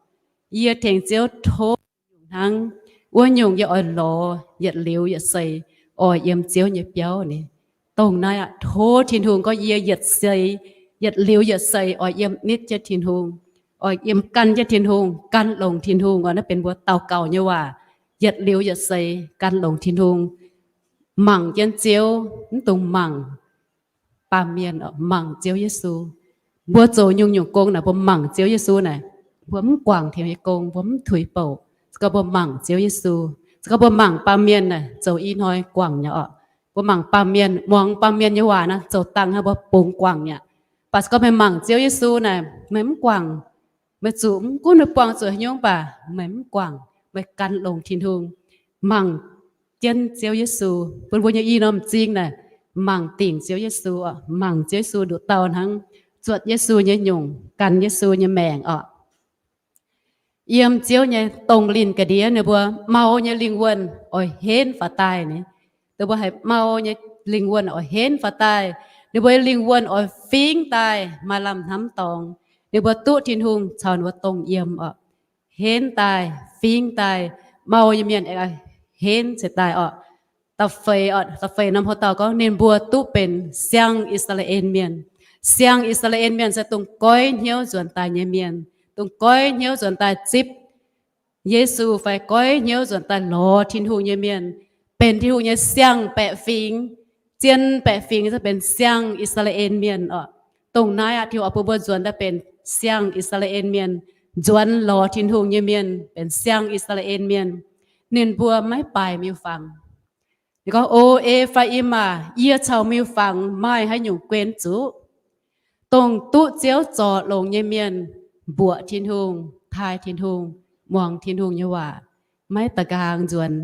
Yie tengx Ziouv tov nyungc hnangv. Wuov nyungc yie oix lorz, yietc liuz yietc seix oix yiem Ziouv nyei biauv ni. Dongh naaiv aqv, tov Tin-Hungh gorngv yie yietc seix, yietc liuz yietc seix oix yiem nitv jienv Tin-Hungh, oix yiem gan jienv Tin-Hungh, gan longx Tin-Hungh orqc. Naaiv benx mbuo daux gaux nyei waac. yietc liuz yietc seix gan longx Tin-Hungh, mangc jienv Ziouv, mv dungx mangc baamh mienh, mangc Ziouv Yesu. Mbuo zoux nyungc-nyungc gong naaic, mbuo mangc Ziouv Yesu naaic, mbuo mv guangc tengx nyei gong, mbuo mv tuix bouc. Se gorngv mbuo mangc Ziouv Yesu, se gorngv mbuo mangc baamh mienh naaic, zoux i hnoi guangc nyei orqc. Mbuo mangc baamh mienh, muangx baamh mienh nyei waac naaic, zoux dangh hnangv mbuo bungx guangc nyei. Mv baac se gorngv meih mangc Ziouv Yesu naaic, meih mv guangc. Meih zuqc mv gunv meih buangh zuqc haaix nyungc baac meih mv guangc, meih gan longx Tin-Hungh, mangc jienv Ziouv Yesu. Bun mbuo nyei i norm m'zing naaic, mangc dingc Ziouv Yesu, mangc Ziouv Yesu nduqc dauh hnangv, zuotc Yesu nyei nyungc, gan Yesu nyei maengc orqc. Yiem Ziouv nyei dongh linh ga'ndiev ninh mbuo mau nyei lingh wuonh oix henv faaux daaih ni. Ninh mbuo haiz mau nyei lingh wuonh oix henv faaux daaih. Ninh mbuo nyei lingh wuonh oix fingv daaih maaih lamh hnamv dorngx. Ninh mbuo duqv Tin-Hungh caux ninh mbuo dongh yiem orqc, henv daaih, fingv daaih, mau nyei mienh aengx henv ceix daaih orqc. Da'feix, da'feix norm houx dauh gorngv ninh mbuo duqv benx siang I^saa^laa^en Mienh. Siang I^saa^laa^en Mienh se dongh goiv hnyouv nzuonx daaih nyei mienh, dongh goiv hnyouv nzuonx daaih zipv Yesu fai goiv hnyouv nzuonx daaih lorz Tin-Hungh nyei mienh, benx Tin-Hungh nyei siang-baeqc fingx, zien-baeqc fingx se benx siang I^saa^laa^en Mienh orqc. Dongh naaiv aqv, Tin-Hungh oix bun mbuo nzuonx daaih benx siang I^saa^laa^en Mienh, nzuonx lorz Tin-Hungh nyei mienh, benx siang I^saa^laa^en Mienh. Ninh mbuo maiv baaix miuc-fangx. Ninh gorngv, O E^faa^im aah, yie caux miuc-fangx maaih haaix nyungc guen zuqc? Dongh duqv Ziouv zorc longx nyei mienh mbuoqc Tin-Hungh, taaih Tin-Hungh, muangx Tin-Hungh nyei waac, maiv da'nqaang nzuonx,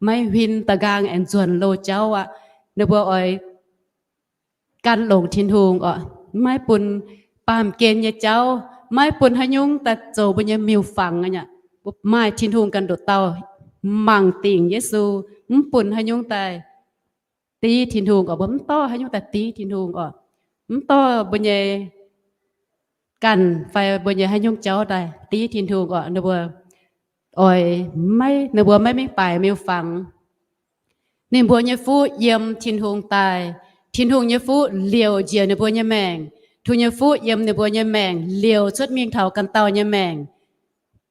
maiv huin da'nqaang aengx nzuonx loz-jauv aqv. Ninh mbuo oix gan longx Tin-Hungh orqc, maiv bun baamh gen nyei jauv, maiv bun haaix nyungc daaih zoux mbuo nyei miuc-fangx aqv. Maaih Tin-Hungh ganh nduqc dauh, mangc dingc Yesu, mv bun haaix nyungc daaih div Tin-Hungh orqc. Mbuo mv dorh haaix nyungc daaih div Tin-Hungh orqc. Mv dorh mbuo nyei ganh fai mbuo nyei haaix nyungc jauv daaih div Tin-Hungh orqc. Ninh mbuo oix, ninh mbuo maiv mingh baaix miuc-fangx. Ninh mbuo nyei fuqv yiem Tin-Hungh daaih, Tin-Hungh nyei fuqv liouc njiec ninh mbuo nyei maengc. Tin-Hungh nyei fuqv yiem ninh mbuo nyei maengc liouc cuotv mingh taux ganh dauh nyei maengc,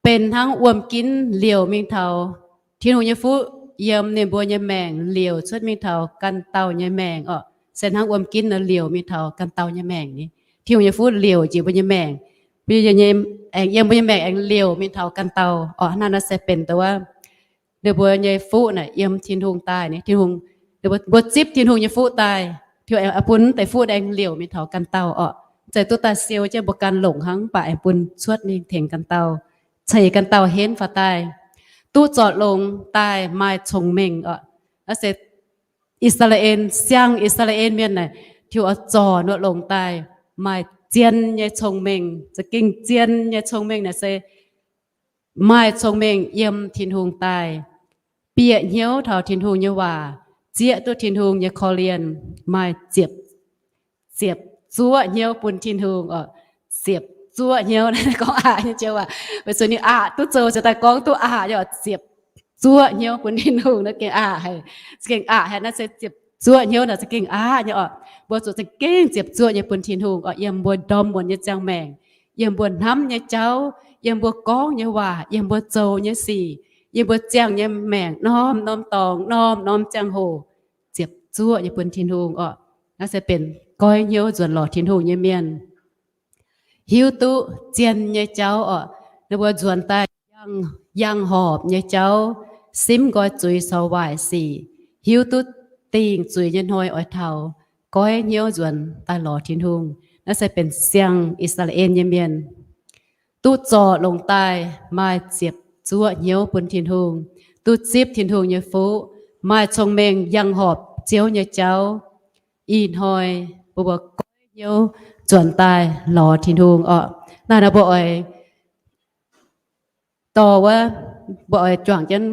benx hnangv wuom-ginv liouc mingh taux, Tin-Hungh nyei fuqv yiem ninh mbuo nyei maengc liouc cuotv mingh taux ganh dauh nyei maengc orqc. Se hnangv wuom-ginv nor liouc mingh taux ganh dauh nyei maengc ni. Tin-Hungh nyei fuqv liouc njiec mbuo nyei maengc, mbuo nyei, aengx yiem mbuo nyei maengc aengx liouc mingh taux ganh dauh orqc. Hnangv naaiv se benx dongh wuov ninh mbuo nyei fuqv naaic yiem Tin-Hungh daaih ni. Tin-Hungh, mbuo zipv Tin-Hungh nyei fuqv daaih, Tin-Hungh aengx bun deix fuqv aengx liouc mingh taux ganh dauh orqc. Zeiz duqv daaih siou jienv mbuo gan longx hnangv, mv baac aengx bun cuotv mingh tengx ganh dauh, ceix ganh dauh henv faaux daaih, duqv zorc longx daaih maaih cong-mengh orqc. Naaiv se I^saa^laa^en, siang I^saa^laa^en Mienh naaic, Tin-Hungh oix zorc ninh mbuo longx daaih maaih zien nyei cong-mengh. Za'gengh zien nyei cong-mengh naaic se maaih cong-mengh yiem Tin-Hungh daaih, bieqc hnyouv taux Tin-Hungh nyei waac, zieqv duqv Tin-Hungh nyei korv-lienh, maaih ziepc, ziepc zuoqv hnyouv bun Tin-Hungh orqc. Ziepc zuoqv hnyouv, gorngv aqc nyei joux waac, weic zuqc ninh aqc duqv zoux ziouc daaih gorngv duqv aqc nyei orqc. Ziepc zuoqv hnyouv bun Tin-Hungh naaiv gengh aqc haic. Za'gengh aqc haic, naaiv se ziepc zuoqv hnyouv naaic za'gengh aqc nyei orqc. Mbuo zuqc za'gengh ziepc zuoqv nyei bun Tin-Hungh orqc, yiem mbuo ndorm muonz nyei ziangh maengc, yiem mbuo hnamv nyei jauv, yiem mbuo gorngv nyei waac, yiem mbuo zoux nyei sic, yiem mbuo ziangh nyei maengc norm-norm dorngx, norm-norm ziangh hoc, ziepc zuoqv nyei bun Tin-Hungh orqc. Naaiv se benx goiv hnyouv nzuonx lorz Tin-Hungh nyei mienh, hiuv duqv zien nyei jauv orqc. Ninh mbuo nzuonx daaih yangh horpc nyei jauv, simv nqoi zuiz caux waaic sic, hiuv duqv dingh zuiz nyei hnoi oix taux, goiv hnyouv nzuonx daaih lorz Tin-Hungh. Naaiv se benx siang I^saa^laa^en nyei mienh, duqv zorc longx daaih maaih ziepc zuoqv hnyouv bun Tin-Hungh, duqv zipv Tin-Hungh nyei fuqv, maaih cong-mengh yangh horpc Ziouv nyei jauv. Ih hnoi mbuo, mbuo goiv hnyouv nzuonx daaih lorz Tin-Hungh orqc. Naaiv nor mbuo oix dorh wuov, mbuo oix juangc jienv,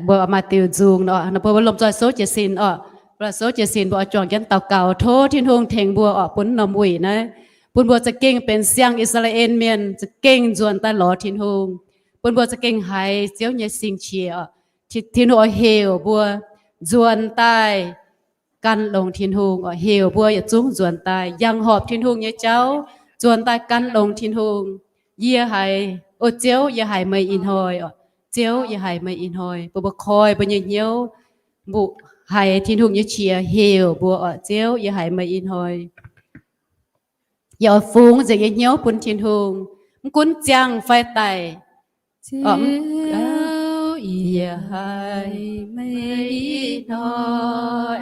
mbuo maaih diuh nzung nor, mbuo lomh nzoih souv jiez sin orqc. Mbuo souv jiez sin, mbuo oix juangc jienv daux gaux tov Tin-Hungh tengx mbuo orqc, bun norm wuic naaiv, bun mbuo za'gengh benx siang I^saa^laa^en Mienh, za'gengh nzuonx daaih lorz Tin-Hungh, bun mbuo za'gengh haiz Ziouv nyei sing-qiex orqc. Tin-Hungh oix heuc mbuo nzuonx daaih gan longx Tin-Hungh orqc, heuc mbuo yietc zungv nzuonx daaih yangh horpc Tin-Hungh nyei jauv, nzuonx daaih gan longx Tin-Hungh. Yie haiz, O Ziouv, yie haiz meih ih hnoi orqc. Ziouv, yie haiz meih ih hnoi. Mbuo, mbuo koi mbuo nyei hnyouv, mbuo haiz Tin-Hungh nyei qiex heuc mbuo oc. Ziouv, yie haiz meih ih hnoi. Yie oix fungx nzengc nyei hnyouv bun Tin-Hungh, mv gunv ziangh fai daic. Ziouv, yie haiz meih ih hnoi.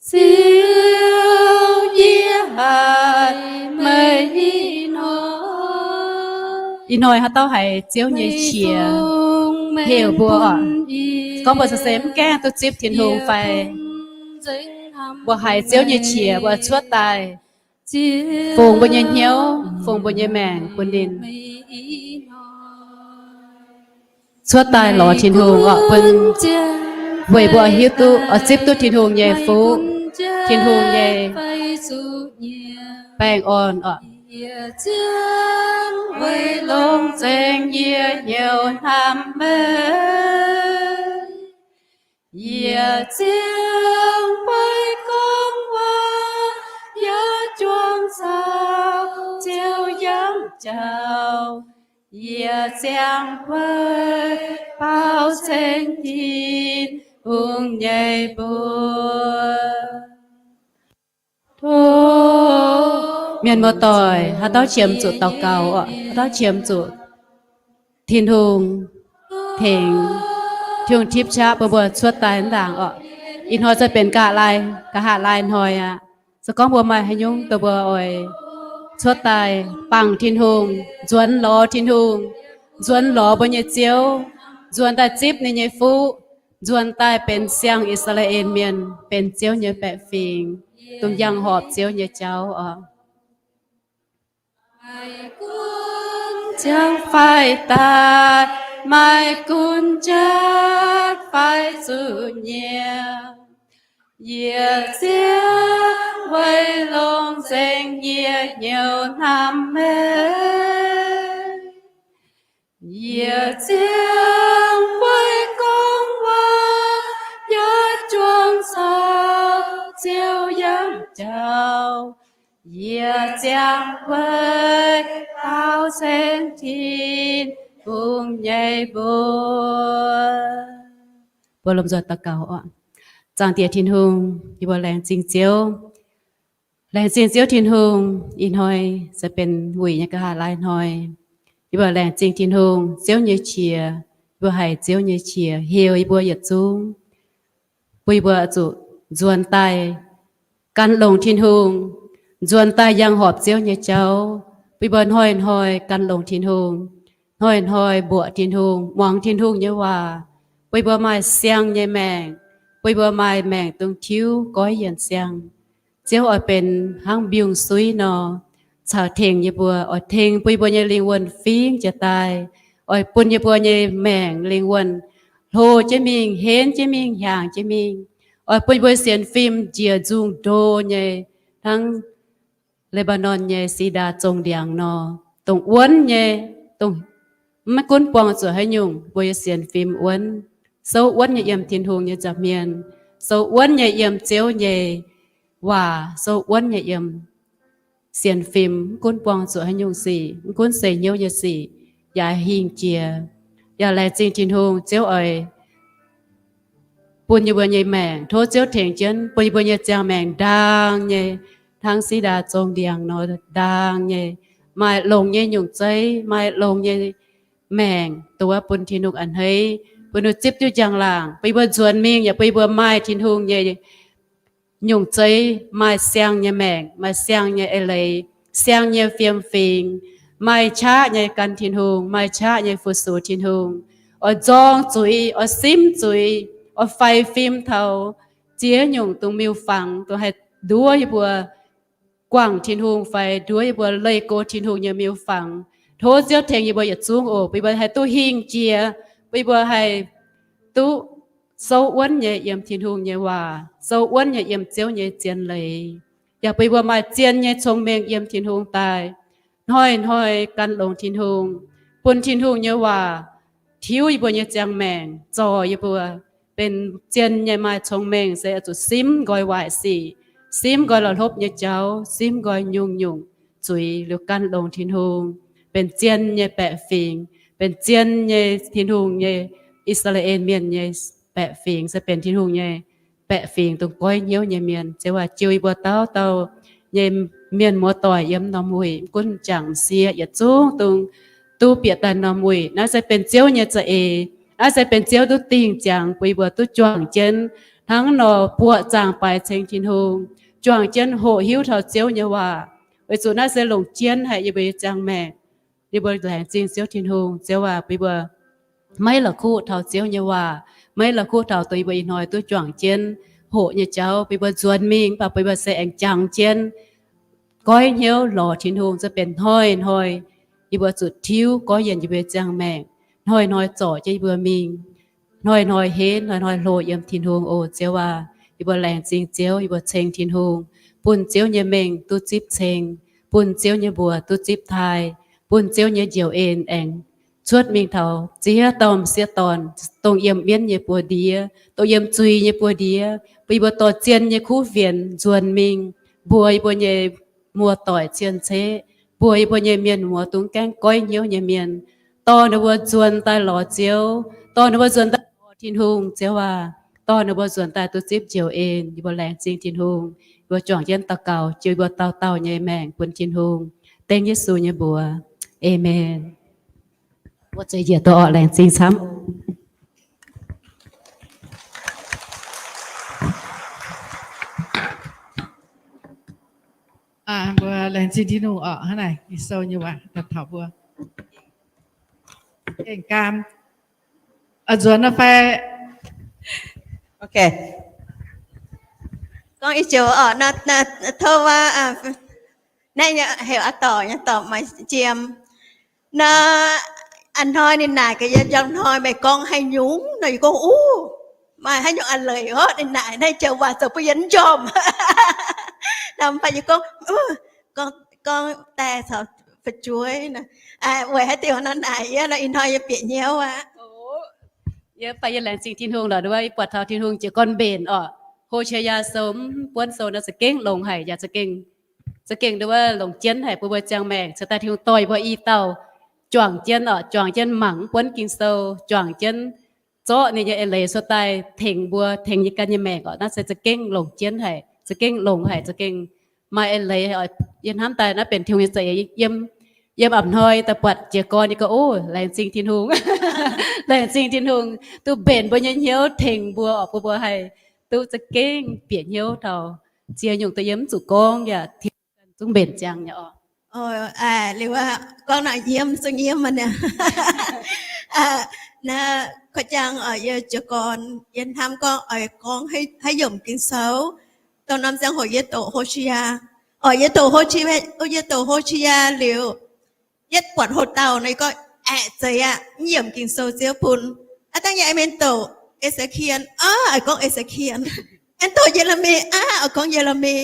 Ziouv, yie haiz meih ih hnoi. Ih hnoi haaix dauh haiz Ziouv nyei qiex heuc mbuo oc. Gorngv mbuo se mv gaengh duqv zipv Tin-Hungh fai mbuo haiz Ziouv nyei qiex, mbuo cuotv daaih fungx mbuo nyei hnyouv, fungx mbuo nyei maengc bun ninh. Cuotv daaih lorz Tin-Hungh oc, bun weic mbuo hiuv duqv, oix zipv duqv Tin-Hungh nyei fuqv, Tin-Hungh nyei baengh orn oc. Yie ziangh weic longx nzengc yie hnyouv hnamv meih. Yie ziangh weic gorngv waac yaac juangc caux Ziouv yangh jauv. Yie ziangh weic baaux ceng Tin-Hungh nyei mbuox. Tov mienh muoz-doic haaix dauh qiemx zuqc daux gaux oc, haaix dauh qiemx zuqc Tin-Hungh tengx, Tin-Hungh tipv qaqv bun mbuo cuotv daaih ndaangc oc. Ih hnoi se benx nqa'haav lai, nqa'haav lai hnoi aqv. Se gorngv mbuo maaih haaix nyungc dongh mbuo oix cuotv daaih bangc Tin-Hungh, nzuonx lorz Tin-Hungh, nzuonx lorz mbuo nyei Ziouv, nzuonx daaih zipv ninh nyei fuqv, nzuonx daaih benx siang I^saa^laa^en Mienh, benx Ziouv nyei baeqc fingx, dongh yangh horpc Ziouv nyei jauv oc. Ziangh fai daaih, maaih gunv jatv fai zuqc nyiemc, yie ziangh weic longx nzengc yie hnyouv hnamv meih. Yie ziangh weic gorngv waac yaac juangc caux Ziouv yangh jauv. Yie ziangh weic baaux ceng Tin-Hungh nyei mbuox. Mbuo lomh nzoih daux gaux oc. Zaangc Diex Tin-Hungh, yie mbuo laengz zingh Ziouv. Laengz zingh Ziouv Tin-Hungh, ih hnoi se benx wuic nyei nqa'haav lai hnoi. Yie mbuo laengz zingh Tin-Hungh, Ziouv nyei qiex, yie mbuo haiz Ziouv nyei qiex heuc yie mbuo yietc zungv, bun yie mbuo zuqc nzuonx daaih gan longx Tin-Hungh, nzuonx daaih yangh horpc Ziouv nyei jauv, bun yie mbuo hnoi-hnoi gan longx Tin-Hungh, hnoi-hnoi mbuoqc Tin-Hungh, muangx Tin-Hungh nyei waac, bun yie mbuo maaih siang nyei maengc, bun yie mbuo maaih maengc dongh tiuv goiv yienc siang. Ziouv oix benx hnangv mbiungc-suiv nor, caux tengx yie mbuo, oix tengx bun yie mbuo nyei lingh wuonh fingx jiez daaih, oix bun yie mbuo nyei maengc lingh wuonh hlo jienv mingh, henv jienv mingh, hiaangx jienv mingh, oix bun yie mbuo sienx fim njiec nzungh ndo nyei, hnangv Le^mbaa^norn nyei si^ndaa zong ndiangx nor, dongh wuonv nyei, dongh maiv gunv buangh zuqc haaix nyungc, mbuo nyei sienx fim wuonv, souv wuonv nyei yiem Tin-Hungh nyei nza'hmien, souv wuonv nyei yiem Ziouv nyei waac, souv wuonv nyei yiem sienx fim, mv gunv buangh zuqc haaix nyungc sic, mv gunv se hnyouv nyei sic, yaac hingh jiex. Yaac laengz zingh Tin-Hungh, Ziouv oix bun yie mbuo nyei maengc. Tov Ziouv tengx jienv bun yie mbuo nyei ziangh maengc ndaang nyei, hnangv si^ndaa zong ndiangx nor ndaang nyei, maaih longx nyei nyungc zeiv, maaih longx nyei maengc duqv bun Tin-Hungh a'hneiv, bun ninh zipv duqv njang-laangc, bun yie mbuo nzuonx mingh yaac bun yie mbuo maaih Tin-Hungh nyei nyungc zeiv, maaih siang nyei maengc, maaih siang nyei eix leiz, siang nyei fiem-fingx, maaih qaqv nyei gan Tin-Hungh, maaih qaqv nyei fu-sux Tin-Hungh, oix nzorng zuiz, oix simv zuiz, oix faix fim taux ziex nyungc dongh miuc-fangx, dongh haih nduov yie mbuo guangc Tin-Hungh fai nduov yie mbuo leih go Tin-Hungh nyei miuc-fangx. Tov Ziouv tengx yie mbuo yietc zungv oc, bun yie mbuo haih duqv hingh jiex, bun yie mbuo haih duqv souv wuonv nyei yiem Tin-Hungh nyei waac, souv wuonv nyei yiem Ziouv nyei zien leiz, yaac bun yie mbuo maaih zien nyei cong-mengh yiem Tin-Hungh daaih, hnoi-hnoi gan longx Tin-Hungh, bun Tin-Hungh nyei waac tiuv yie mbuo nyei ziangh maengc, zorc yie mbuo benx zien nyei maaih cong-mengh, se oix zuqc simv nqoi waaic sic, simv nqoi la'hlopv nyei jauv, simv nqoi nyungc-nyungc zuiz liuz gan longx Tin-Hungh, benx zien nyei baeqc fingx, benx zien nyei Tin-Hungh nyei, I^saa^laa^en Mienh nyei baeqc fingx, se benx Tin-Hungh nyei baeqc fingx, dongh goiv hnyouv nyei mienh. Ziouv aac, jiu yie mbuo dauh dauh nyei mienh muoz-doic yiem norm wuic, mv gunv m'jangc m'sieqv yietc zungv dongh duqv bieqc daaih norm wuic. Naaiv se benx Ziouv nyei za'eix. Naaiv se benx Ziouv duqv dingh ziangx bun yie mbuo duqv juangc jienv hnangv nor buoqc zaangc baaix ceng Tin-Hungh, juangc jienv hoqc hiuv taux Ziouv nyei waac. Weic zuqc naaiv se longc jienv haic yie mbuo nyei ziangh maengc. Yie mbuo laengz zingh Ziouv Tin-Hungh. Ziouv aac, bun yie mbuo maiv la'kuqv taux Ziouv nyei waac, maiv la'kuqv taux dongh yie mbuo ih hnoi duqv juangc jienv hoqc nyei jauv, bun yie mbuo nzuonx mingh, mv baac bun yie mbuo se aengx jangx jienv goiv hnyouv lorz Tin-Hungh, se benx hnoi-hnoi yie mbuo zuqc tiuv goiv yienc yie mbuo nyei ziangh maengc, hnoi-hnoi zorc jienv yie mbuo mingh, hnoi-hnoi henv, hnoi-hnoi hlo yiem Tin-Hungh. O Ziouv aac, yie mbuo laengz zingh Ziouv, yie mbuo ceng Tin-Hungh, bun Ziouv nyei mengh duqv zipv ceng, bun Ziouv nyei mbuox duqv zipv taaih, bun Ziouv nyei njoux en aengx cuotv mingh taux ziex dauh m'sieqv dorn, dongh yiem mienv nyei buoz-ndiev, dongh yiem zuiz nyei buoz-ndiev, bun yie mbuo dorh zien nyei kuv fienx nzuonx mingh mbuox yie mbuo nyei muoz-doic cien-ceqv, mbuox yie mbuo nyei mienh muoz dongh gaengh goiv hnyouv nyei mienh, dorh ninh mbuo nzuonx daaih lorz Ziouv, dorh ninh mbuo nzuonx daaih lorz Tin-Hungh. Ziouv aac, dorh ninh mbuo nzuonx daaih duqv zipv njoux en. Yie mbuo laengz zingh Tin-Hungh. Yie mbuo juangc jienv daux gaux, jiu yie mbuo dauh dauh nyei maengc bun Tin-Hungh. Dengv Yesu nyei mbuox. Aamen. Mbuo zeix njiec doqc orqc, laengz zingh camv. Mbuo laengz zingh Tin-Hungh orqc. Hnangv naaic Ging-Sou nyei waac taux mbuo gengh gaam. Nzuonx nor fai? Gorngv ih joux orqc, tov waac naaiv heuc a'dorc nyei dorc maaih jiem. Nor, a'hnoi ninh naaic gaax yie, njang hnoi meih gorngv haaix nyungc? Nor yie gorngv, uv, maaih haaix nyungc a'leiz orqc? Ninh naaic naaiv joux waac zoux bun yie mv njormh. Nor mv baac yie gorngv, gorngv daaih caux fu'jueiv, weic haaix diuc nor naaic yie nor ih hnoi yie bieqc hnyouv aqv. Yie fai yie laengz zingh Tin-Hungh lorqc, nduov yie buatc taux Tin-Hungh jiez gorn mbenc orqc. Hosea sou, mv buonv sou nor za'gengh longx haic yaac za'gengh, za'gengh nduov longc jienv haic bun mbuo ziangh maengc, cingx daaih Tin-Hungh dorh yie mbuo i dauh juangc jienv orqc, juangc jienv mangc mv buonv Ging-Sou, juangc jienv zorqv ninh nyei eix leiz cuotv daaih tengx mbuo, tengx yie ganh nyei maengc orqc. Naaiv se za'gengh longc jienv haic, za'gengh longx haic, za'gengh maaih eix leiz. Yie hnamv daaih naaiv benx Tin-Hungh nyei za'eix. Yiem, yiem a'hnoi daaih buatc jiez gorn yie gorngv, o, laengz zingh Tin-Hungh. Laengz zingh Tin-Hungh duqv mbenc mbuo nyei hnyouv, tengx mbuo orqc, bun mbuo haih duqv za'gengh bieqc hnyouv taux ziex nyungc dongh yie mv zuqc gorngv yaac Tin-Hungh zungv mbenc ziangx nyei orqc. Liuz gorngv naaic nyiemv zungv nyiemv aqv. Naaiv korv-jangx yie jiez gorn, yie hnamv gorngv oix gorngv haaix yiemc Ging-Sou, dongh norm ziangh hoc yie doqc Hosea, orqc, yie doqc Ho, yie doqc Hosea liuz, yietv buatc hoc-dauh nor yie gorngv, aeqv, zeiz aqv, mv yiemc Ging-Sou Ziouv bun. Aav dangh yie aengx mingh doqc E^se^kie^en, oix gorngv E^se^kie^en. Aengx doqc Ye^le^mi, aav, oix gorngv Ye^le^mi.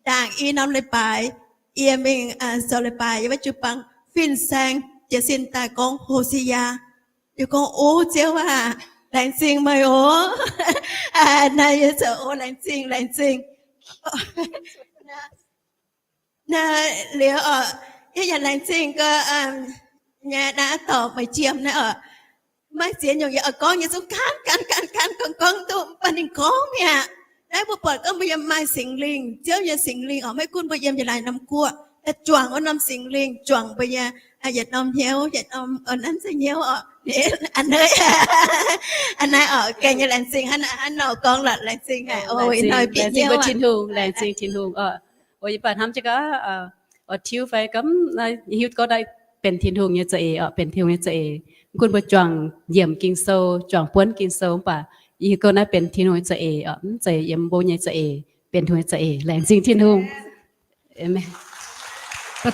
Ndaangc i norm leiz-baaix, yie mingh zoux leiz-baaix yiem wuov jiu-baang, fin-saeng jiez sin daaih gorngv Hosea. Yie gorngv, o Ziouv aac, laengz zingh meih oc. Naaiv yie zoux, o, laengz zingh, laengz zingh. Naaiv liuz orqc, yie yaac laengz zingh gaax nyei naaiv dorc maaih jiem naaiv orqc. Maaih ziex nyungc yie oix gorngv, yie zungv gan gan gan gan gorngv gorngv duqv, mv baac ninh gorngv mi'aqv. Naaiv mbuo buatc gorngv mbuo yiem maaih Singx Lingh, Ziouv nyei Singx Lingh orqc, maiv gunv mbuo yiem yietc laanh norm guoqv, daaih juangc wuov norm Singx Lingh, juangc mbuo nyei yietc norm hnyouv, yietc norm, naaiv se hnyouv orqc. A'hneiv, a'hneiv orqc, gengh nyei laengz zingh hnangv naaiv, hnangv nor gorngv lorqc, laengz zingh haic. O, ih hnoi bieqc hnyouv aqv. Tin-Hungh, laengz zingh Tin-Hungh orqc. O, yie baac hnamv jienv gaax, oix tiuv fai gamh, hiuv gorngv naaiv benx Tin-Hungh nyei za'eix orqc, benx Tin-Hungh nyei za'eix. Mv gunv mbuo juangc yiemc Ging-Sou, juangc buonv Ging-Sou, mv baac yie hiuv gorngv naaiv benx Tin-Hungh nyei za'eix orqc, mv zeiz yiem mbuo nyei za'eix, benx Tin-Hungh nyei za'eix. Laengz zingh Tin-Hungh.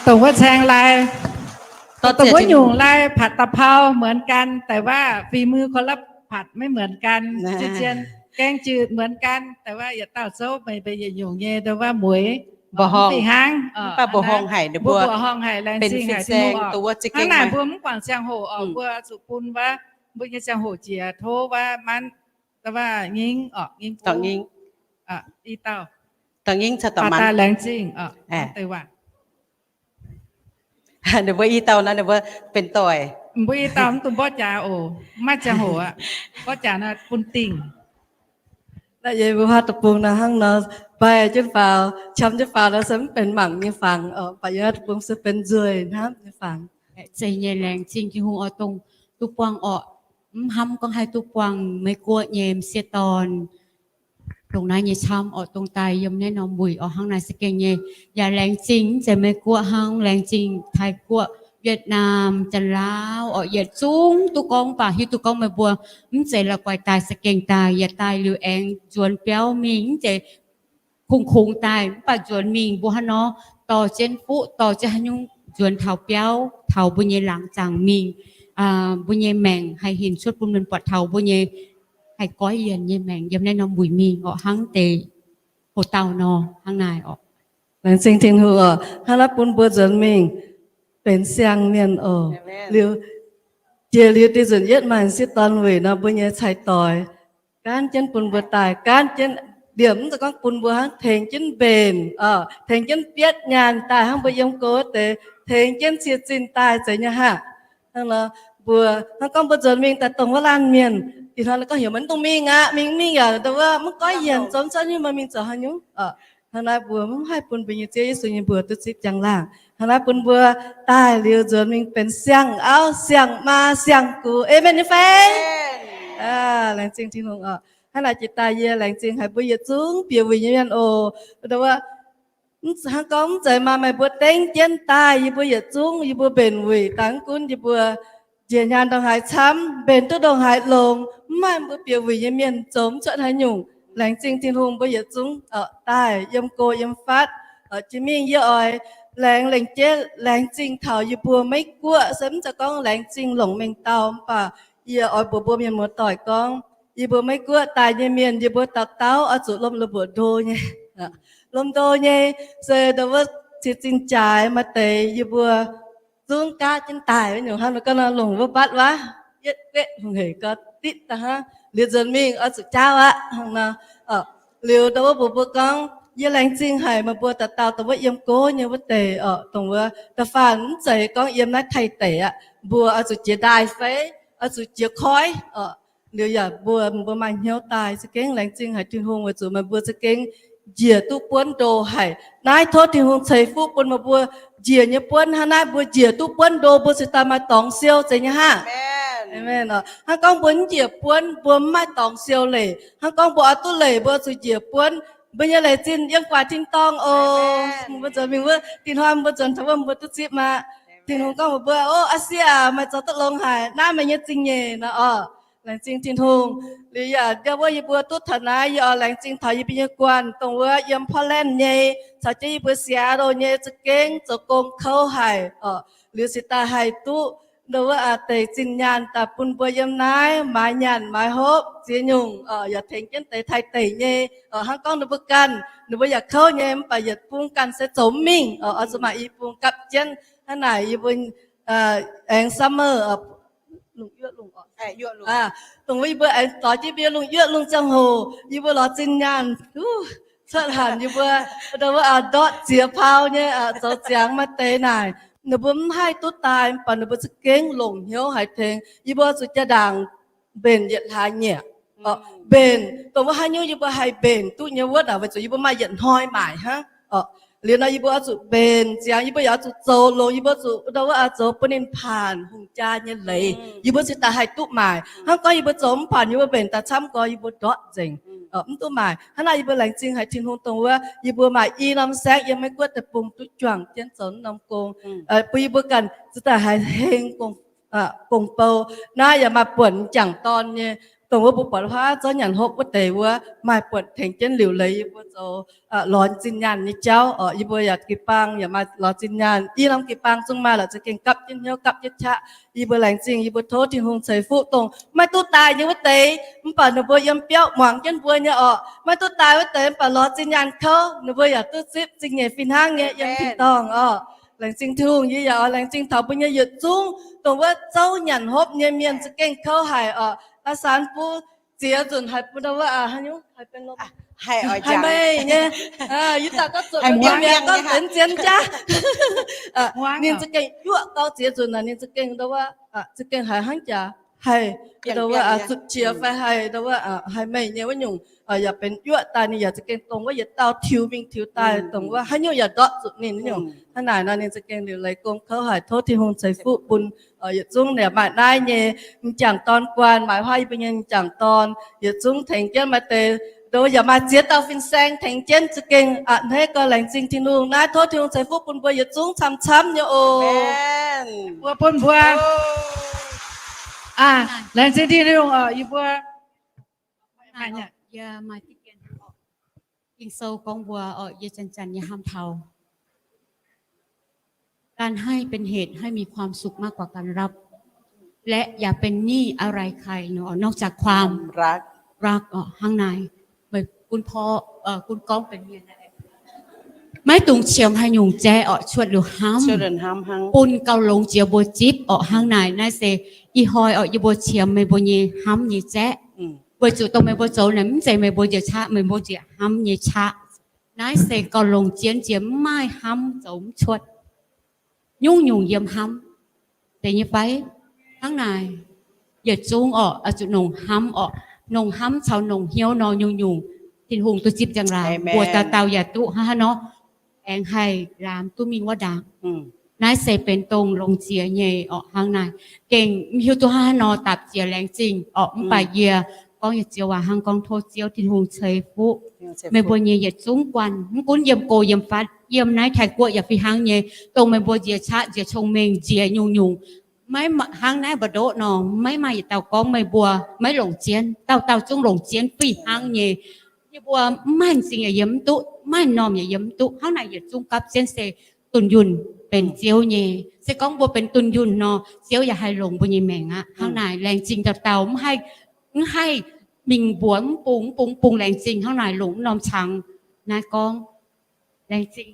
Dongh wuov caeng lai, dongh wuov nyungc lai ผัดกะเพราเหมือนกัน แต่ว่าฝีมือคนละผัดไม่เหมือนกัน zien-zien gaeng jiex เหมือนกัน แต่ว่า yietc dauh zouv meih mbuo yietc nyungc nyei, dongh wuov mueiz mv fih hnangv, mv baac mbuoqc horngh haic, mbuo mbuoqc horngh haic, laengz zingh haic Tin-Hungh orqc. Hnangv naaic mbuo mv guangc ziangh hoc orqc, mbuo zuqc bun wuov mbuo nyei ziangh hoc jiex tov wuov manv, dongh wuov Nyingv orqc, Nyingv, i dauh, Nyingv caux dorc Manv, laengz zingh orqc. Ninh mbuo i dauh naaiv ninh mbuo benx doic. Mbuo i dauh mv dungx mborqv jaax oc, maiv ziangh hoc aqv. Mborqv jaax nor bun dingh. Naaiv yie mbuo huaav deic-bung nor hnangv nor, baih jienv faaux, qam jienv faaux nor se mv benx mangc nyei fangx, mv baac yie huaav deic-bung se benx nzueic hnamv nyei fangx. Zeiz nyei, laengz zingh Tin-Hungh oix dongh duqv buangh orqc. Mv hnamv gorngv haih duqv buangh Meiv Guoqv nyei m'sieqv dorn, dongh naaiv nyei camv orqc, dongh daaih yiem naaiv norm wuic orqc, hnangv naaic za'gengh nyei. Yaac laengz zingh mv zeiz Meiv Guoqv hnangv, laengz zingh Taiv Guoqv, Yietc Naamh, Janx-Laauv orqc, yietc zungv duqv gorngv baac hiuv duqv gorngv meih mbuo mv zeiz la'guaih daaih za'gengh daaih, yaac daaih liuz aengx nzuonx biauv mingh, mv zeiz kungx-kungx daaih, mv baac nzuonx mingh mbuo hnangv nor dorh jienv fuqv, dorh jienv haaix nyungc nzuonx taux biauv, taux mbuo nyei laangz zaangc mingh, mbuo nyei maengc haih hinc cuotv bun mienh buatc taux mbuo nyei haih goiv yienc nyei maengc yiem naaiv norm wuic mingh orqc, hnangv deix hoc dauh nor, hnangv naaic orqc. Laengz zingh Tin-Hungh orqc, hnangv naaiv bun mbuo nzuonx mingh benx siang-mienh oc. Liuz, jiex liuz dieh nzunc yietv maaih m'sieqv dorn wuic nor, mbuo nyei cai-doix gaanv jienv bun mbuo daaih, gaanv jienv, liemh mv zeiz gorngv bun mbuo hnangv, tengx jienv mbenc, tengx jienv bietv nyaanh daaih hnangv mbuo yiem go wuov deix, tengx jienv cie zinh daaih zeiz nyei haic. Hnangv nor, mbuo hnangv gorngv mbuo nzuonx mingh daaih dongh wuov laanh mienh, ih hnoi gorngv heuc maiv dungx mingh aqv, mingh mingh yaac ndau wuov mv goiv yienc, zoux cuotv nyungc, meih mingh zoux haaix nyungc? Hnangv naaiv mbuo mv haih bun mbuo nyei Ziouv Yesu nyei mbuox duqv zipv njang-laangh. Hnangv naaiv bun mbuo daaih liuz nzuonx mingh benx siang-auv, siang-maa, siang-gux. Aamen nyei fai? Laengz zingh Tin-Hungh oc. Hnangv naaic jiex daaih yie laengz zingh haic mbuo yietc zungv bieqc wuic nyei mienh oc. Ndau wuov, hnangv gorngv mv zeiz maaih meih mbuo dengv jienv daaih, yie mbuo yietc zungv yie mbuo mbenc wuic daaih, mv gunv yie mbuo njiec nyaanh ndongc haaix camv, mbenc duqv ndongc haaix longx, mv maaih mbuo bieqc wuic nyei mienh zoux mv cuotv haaix nyungc. Laengz zingh Tin-Hungh mbuo yietc zungv daaih yiem go yiem fatv. Jiex mingh yie oix laengz lengc jeiv laengz zingh taux yie mbuo Meiv Guoqv, se mv zeiz gorngv laengz zingh longc mengh dauh, mv baac yie oix mbuox mbuo mienh muoz-doic gorngv, yie mbuo Meiv Guoqv daaih nyei mienh, yie mbuo dauh dauh oix zuqc lomh mbuo ndo nyei, lomh ndo nyei, se ndau wuov cie zinh jaaix maaih deix yie mbuo zungv gaatv jienv daaih nyungc hnangv nor, ga'naaiv longc wuov mbatv waac, yietv gueqv hungh hec gau ditv daaih hnangv. Liuz nzuonx mingh oix zuqc jaauv aqv hnangv nor. Liuz ndau wuov mbuox mbuo gorngv, yie laengz zingh haic meih mbuo dauh dauh dongh wuov yiem go nyei wuov deix oc, dongh wuov da'faanh mv zeiz gorngv yiem naaiv Taiv deic aqv, mbuo oix zuqc jiex ndaaih fai oix zuqc jiex koiv oc. Liuz yaac mbuo, mbuo maaih hnyouv daaih za'gengh laengz zingh haic Tin-Hungh weic zuqc meih mbuo za'gengh njiec duqv buonv ndo haic. Naaiv tov Tin-Hungh ceix fuqv bun meih mbuo njiec nyei buonv hnangv naaiv, mbuo njiec duqv buonv ndo mbuo cingx daaih maaih dorngx siou zeiz nyei hnangv. Aamen. Hnangv gorngv mbuo mv njiec buonv mbuo mv maaih dorngx siou leiz. Hnangv gorngv mbuo oix duqv leiz mbuo zuqc njiec buonv. Mbuo nyei leiz zinh yiem gu'nguaaic tin-dorngh oc. Mbuo nzuonx mingh wuov, dinh hnoi mbuo nzuonx taux wuov mbuo duqv zipv maah. Tin-Hungh gorngv mbuox mbuo, ov, aa sie aac, meih zoux duqv longx haic, naaiv meih nyei zingh nyeic nor oc. Laengz zingh Tin-Hungh. Liuz yaac ndau wuov yie mbuo duqv taux naaiv, yie oix laengz zingh taux yie mbuo nyei guanh, dongh wuov yiem Portland nyei, caux jienv yie mbuo Seattle nyei, za'gengh zoux gong kouv haic oc. Liuz cingx daaih haih duqv ndau wuov deix zinh nyaanh daaih bun mbuo yiem naaiv maaiz nyaanh maaiz hopv ziex nyungc oc, yaac tengx jienv deix Taiv deic nyei oc. Hnangv gorngv ninh mbuo ganh, ninh mbuo yaac kouv nyei, mv baac yietc bung ganh se zoux mv mingh oc. Oix zuqc maaih i bung gapv jienv. Hnangv naaic yie mbuo aengx summer, lungh yuoqv lungh, dongh wuov yie mbuo aengx doix jienv mbuo lungh yuoqv lungh ziangh hoc, yie mbuo lorz zinh nyaanh cuotv hanc, yie mbuo ndortv ziex pau nyei zoux ziangx maaih deix naaic, ninh mbuo mv haih duqv daaih, mv baac ninh mbuo za'gengh longc hnyouv haiz tengx. Yie mbuo zuqc jaa-ndaangc mbenc yietc hlaax nyieqc. Mbenc dongh wuov haaix nyungc yie mbuo haih mbenc duqv nyei wuov naaic, weic zuqc yie mbuo maaih yietc hnoi maaic hnangv. Liuz nor yie mbuo oix zuqc mbenc ziangx, yie mbuo yaac oix zuqc zoux longx, yie mbuo zuqc ndortv wuov oix zoux bun ninh paanc hungh jaa nyei leiz, yie mbuo cingx daaih haih duqv maaic. Hnangv gorngv yie mbuo zoux mv paanc, yie mbuo mbenc daaih camv gorx, yie mbuo ndortv nzengc, mv duqv maaic. Hnangv naaic yie mbuo laengz zingh haic Tin-Hungh dongh wuov yie mbuo maaih i norm saengv yiem Meiv-Guoqv deic-bung duqv juangc jienv zoux norm gong, bun yie mbuo ganh cingx daaih haih heng gong-bou. Naaiv yaac maaih buonc m'jangc dorn nyei, dongh wuov mbuo buatc huaav zorqv nyanc hopv wuov deix wuov, maaih buonc tengx jienv liuc leiz yie mbuo zoux lorz zinh nyaanh nyei jauv oc. Yie mbuo yaac jiu-baang yaac maaih lorz zinh nyaanh, i norm jiu-baang zungv maaih lorqc, za'gengh gapv jienv hnyouv gapv jienv qaqv. Yie mbuo laengz zingh, yie mbuo tov Tin-Hungh ceix fuqv dongh maiv duqv daaih nyei wuov deix, mv baac ninh mbuo yiem biauv muangx jienv mbuo nyei oc. Maiv duqv daaih wuov deix mv baac lorz zinh nyaanh kouv, ninh mbuo yaac duqv zipv zingh nyeic fih hnangv nyei yiem tin-dorngh oc. Laengz zingh Tin-Hungh. Yie yaac oix laengz zingh taux mbuo nyei yietc zungv dongh wuov zouv nyanc hopv nyei mienh za'gengh kouv haic oc. Aa, san buv ziex nzunc haiz bun ndau wuov haaix nyungc, haiz meih nyei, yie daaih gorngv zuqc mienh mi'aqv, gorngv benx zien jaav. Ninh za'gengh yuoqv gau ziex nzunc naaic, ninh za'gengh ndau wuov, za'gengh haiz hnangv jaax, haih ndau wuov zuqc qiex fai haih ndau wuov, haiz meih nyei wuov nyungc, yaac benx yuoqv daaih, ninh yaac za'gengh dongh wuov yietc dauh tiux mingh tiux daaih, dongh wuov haaix nyungc yaac ndortv zuqc ninh nyungc. Hnangv naaic nor, ninh za'gengh liuz leiz gong kouv haic. Tov Tin-Hungh ceix fuqv bun yietc zungv yaac maaih naaiv nyei m'jangc dorn guanh, maaiz huaav yie mbuo nyei m'jangc dorn, yietc zungv tengx jienv maaih deix, ndau yaac maaih ziex dauh fin-saeng tengx jienv, za'gengh a'hneiv gau. Laengz zingh Tin-Hungh naaiv. Tov Tin-Hungh ceix fuqv bun mbuo yietc zungv camv-camv nyei oc. Mbuo bun mbuo. Laengz zingh Tin-Hungh oc, yie mbuo. Ging-Sou gorngv mbuo oc, yie janx-janx nyei hnamv taux การให้เป็นเหตุให้มีความสุขมากกว่าการรับ และอย่าเป็นหนี้อะไรใคร นอกจากความ รัก oc. Hnangv naaic, meih gunv porv, gunv gorngv benx mienh, maiv dungx qiemx haaix nyungc jaiv oc, cuotv liuz hnamv, bun gauh longx jiex mbuo zipv oc. Hnangv naaic, naaiv se ih hnoi oc, yie mbuo qiemx meih mbuo nyei hnamv nyei jaiv, weic zuqc dongh meih mbuo zoux naaic mv zeiz meih mbuo njiec qaqv, meih mbuo njiec hnamv nyei qaqv. Naaiv se gauh longc jienv jiex mv maaih hnamv zoux mv cuotv. Nyungc-nyungc yiem hnamv deix nyei fai? Hnangv naaic, yietc zungv oc, oix zuqc nongc hnamv oc. Nongc hnamv caux nongc hnyouv nor, nyungc-nyungc Tin-Hungh duqv zipv ziangh laangc. Mbuo dauh dauh yaac duqv hnangv haaix nor, aengx haih laamz duqv mingh wuov ndaangc. Naaiv se benx dongh longc jiex nyei oc. Hnangv naaic, gengh mv hiuv duqv hnangv haaix nor dapc jiex laengz zingh oc. Mv baac yie gorngv nyei Ziouv waac hnangv gorngv tov Ziouv Tin-Hungh ceix fuqv meih mbuo nyei yietc zungv guanh, mv gunv yiem go yiem fatv, yiem naaiv Taiv-Guoqv yaac fih hnangv nyei, dongh meih mbuo njiec qaqv, njiec cong-mengh, njiec nyungc-nyungc, maiv hnangv naaiv mbu'ndongx nor, maiv maaih yietc dauh gorngv meih mbuo maiv longc jienv. Dauh dauh zungv longc jienv fih hnangv nyei. Yie mbuo mv maaih m'zing yaac yiem mv duqv, mv maaih m'normh yaac yiem mv duqv. Hnangv naaic yietc zungv gapv jienv se dunh yunh benx Ziouv nyei. Se gorngv mbuo benx dunh yunh nor, Ziouv yaac haih longc mbuo nyei maengc aqv. Hnangv naaic laengz zingh dauh dauh, mv haih mingh mbuox mv bung mv bung mv bung laengz zingh. Hnangv naaic longc mv norm cangx naaiv gorngv laengz zingh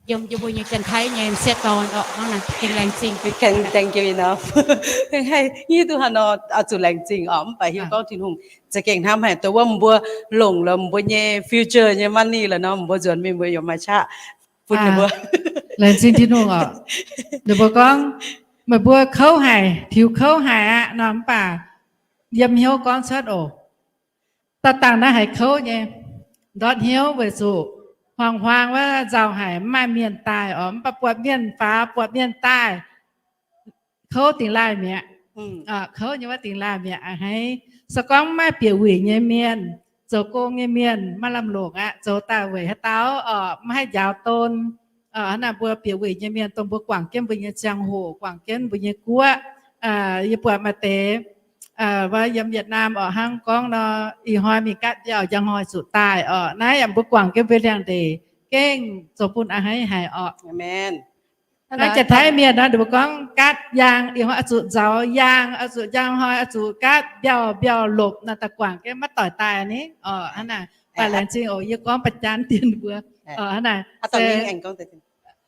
yiem yie mbuo nyei Janx-Taiv nyei m'sieqv dorn oc. Hnangv naaic gengh laengz zingh. Thank you enough. Haih hiuv duqv haaix nor oix zuqc laengz zingh oc. Mv baac hiuv gorngv Tin-Hungh za'gengh hnamv haic, dongh wuov mbuo longc lorz mbuo nyei future nyei money lorqc nor, mbuo nzuonx mingh mbuo yaac maaih qaqv bun ninh mbuo. Laengz zingh Tin-Hungh oc. Ninh mbuo gorngv meih mbuo kouv haic, tiux kouv haic aqv nor, mv baac yiem hnyouv gorngv cuotv oc. Dauh dangh naaiv haiz kouv nyei, ndortv hnyouv weic zuqc hmuangx-huaang wuov nzauh haic, mv maaih mienh daaih oc. Mv baac buatc mienh faaux, buatc mienh daaih, kouv dingx laaih mi'aqv. Kouv nyei wuov dingx laaih mi'aqv a'hneiv. Se gorngv mv maaih bieqc wuic nyei mienh, zoux gong nyei mienh maiv lamh longc aqv. Zoux daaih weic haaix dauh oc, maiv haih njaaux don. Hnangv naaic mbuo bieqc wuic nyei mienh, dongh mbuo guangc jienv mbuo nyei ziangh hoc, guangc jienv mbuo nyei guoqv. Yie buatc maaih deix wuov yiem Yietc Naamh oc, hnangv gorngv nor, ih hnoi mingh gaatv mbiauh, njang hnoi zuqc daaih oc. Naaiv yaac mbuo guangc jienv mbuo liangx-ndeic, gengh zoux bun a'hneiv haic oc. Naaiv Janx-Taiv mienh nor, ninh mbuo gorngv gaatv yaang, ih hnoi oix zuqc nzauz yaang, oix zuqc njang hnoi oix zuqc gaatv mbiauh, mbiauh lopc nor, daaih guangc jienv maiv doic daaih ni oc. Hnangv naaic, baac laengz zingh oc, yie gorngv ba'jaan dien mbuo oc. Hnangv naaic,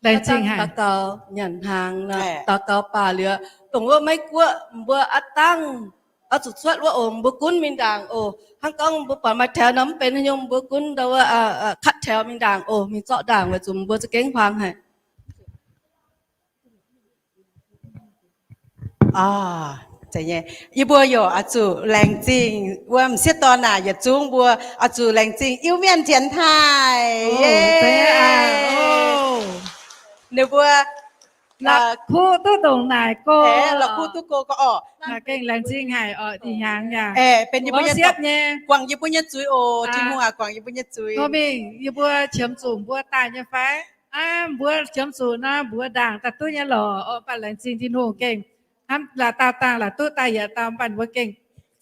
laengz zingh haic. Daux gaux nyanc hnaangx, daux gaux baac liuz, dongh wuov Meiv Guoqv mbuo aav dangh oix zuqc cuotv wuov oc, mbuo gunv mingh ndaangc oc. Hnangv gorngv mbuo buatc maaih แถว nor mv benx haaix nyungc, mbuo gunv ndau wuov คัดแถว mingh ndaangc oc, mingh zorqv ndaangc weic zuqc mbuo za'gengh huaang haic. Yie mbuo yaac oix zuqc laengz zingh wuov m'sieqv dorn naaic, yietc zungv mbuo oix zuqc laengz zingh Iu-Mienh Janx-Taiv. Ninh mbuo la'kuqv duqv ndongc naaic go, la'kuqv duqv go ga'oc, gengh laengz zingh haic oc. Ih hnyangx yaac benx yie mbuo nyei siepv nyei, guangc yie mbuo nyei zuiz oc. Tin-Hungh aac, guangc yie mbuo nyei zuiz. Ngor mingh yie mbuo qiemx zuqc mbuo daaih nyei fai? Aav, mbuo qiemx zuqc nor, mbuox ndaangc daaih duqv nyei lorqc. Mv baac laengz zingh Tin-Hungh gengh hnamv la'dauh dangh la'duqv daaih yietc dauh, mv baac ninh mbuo gengh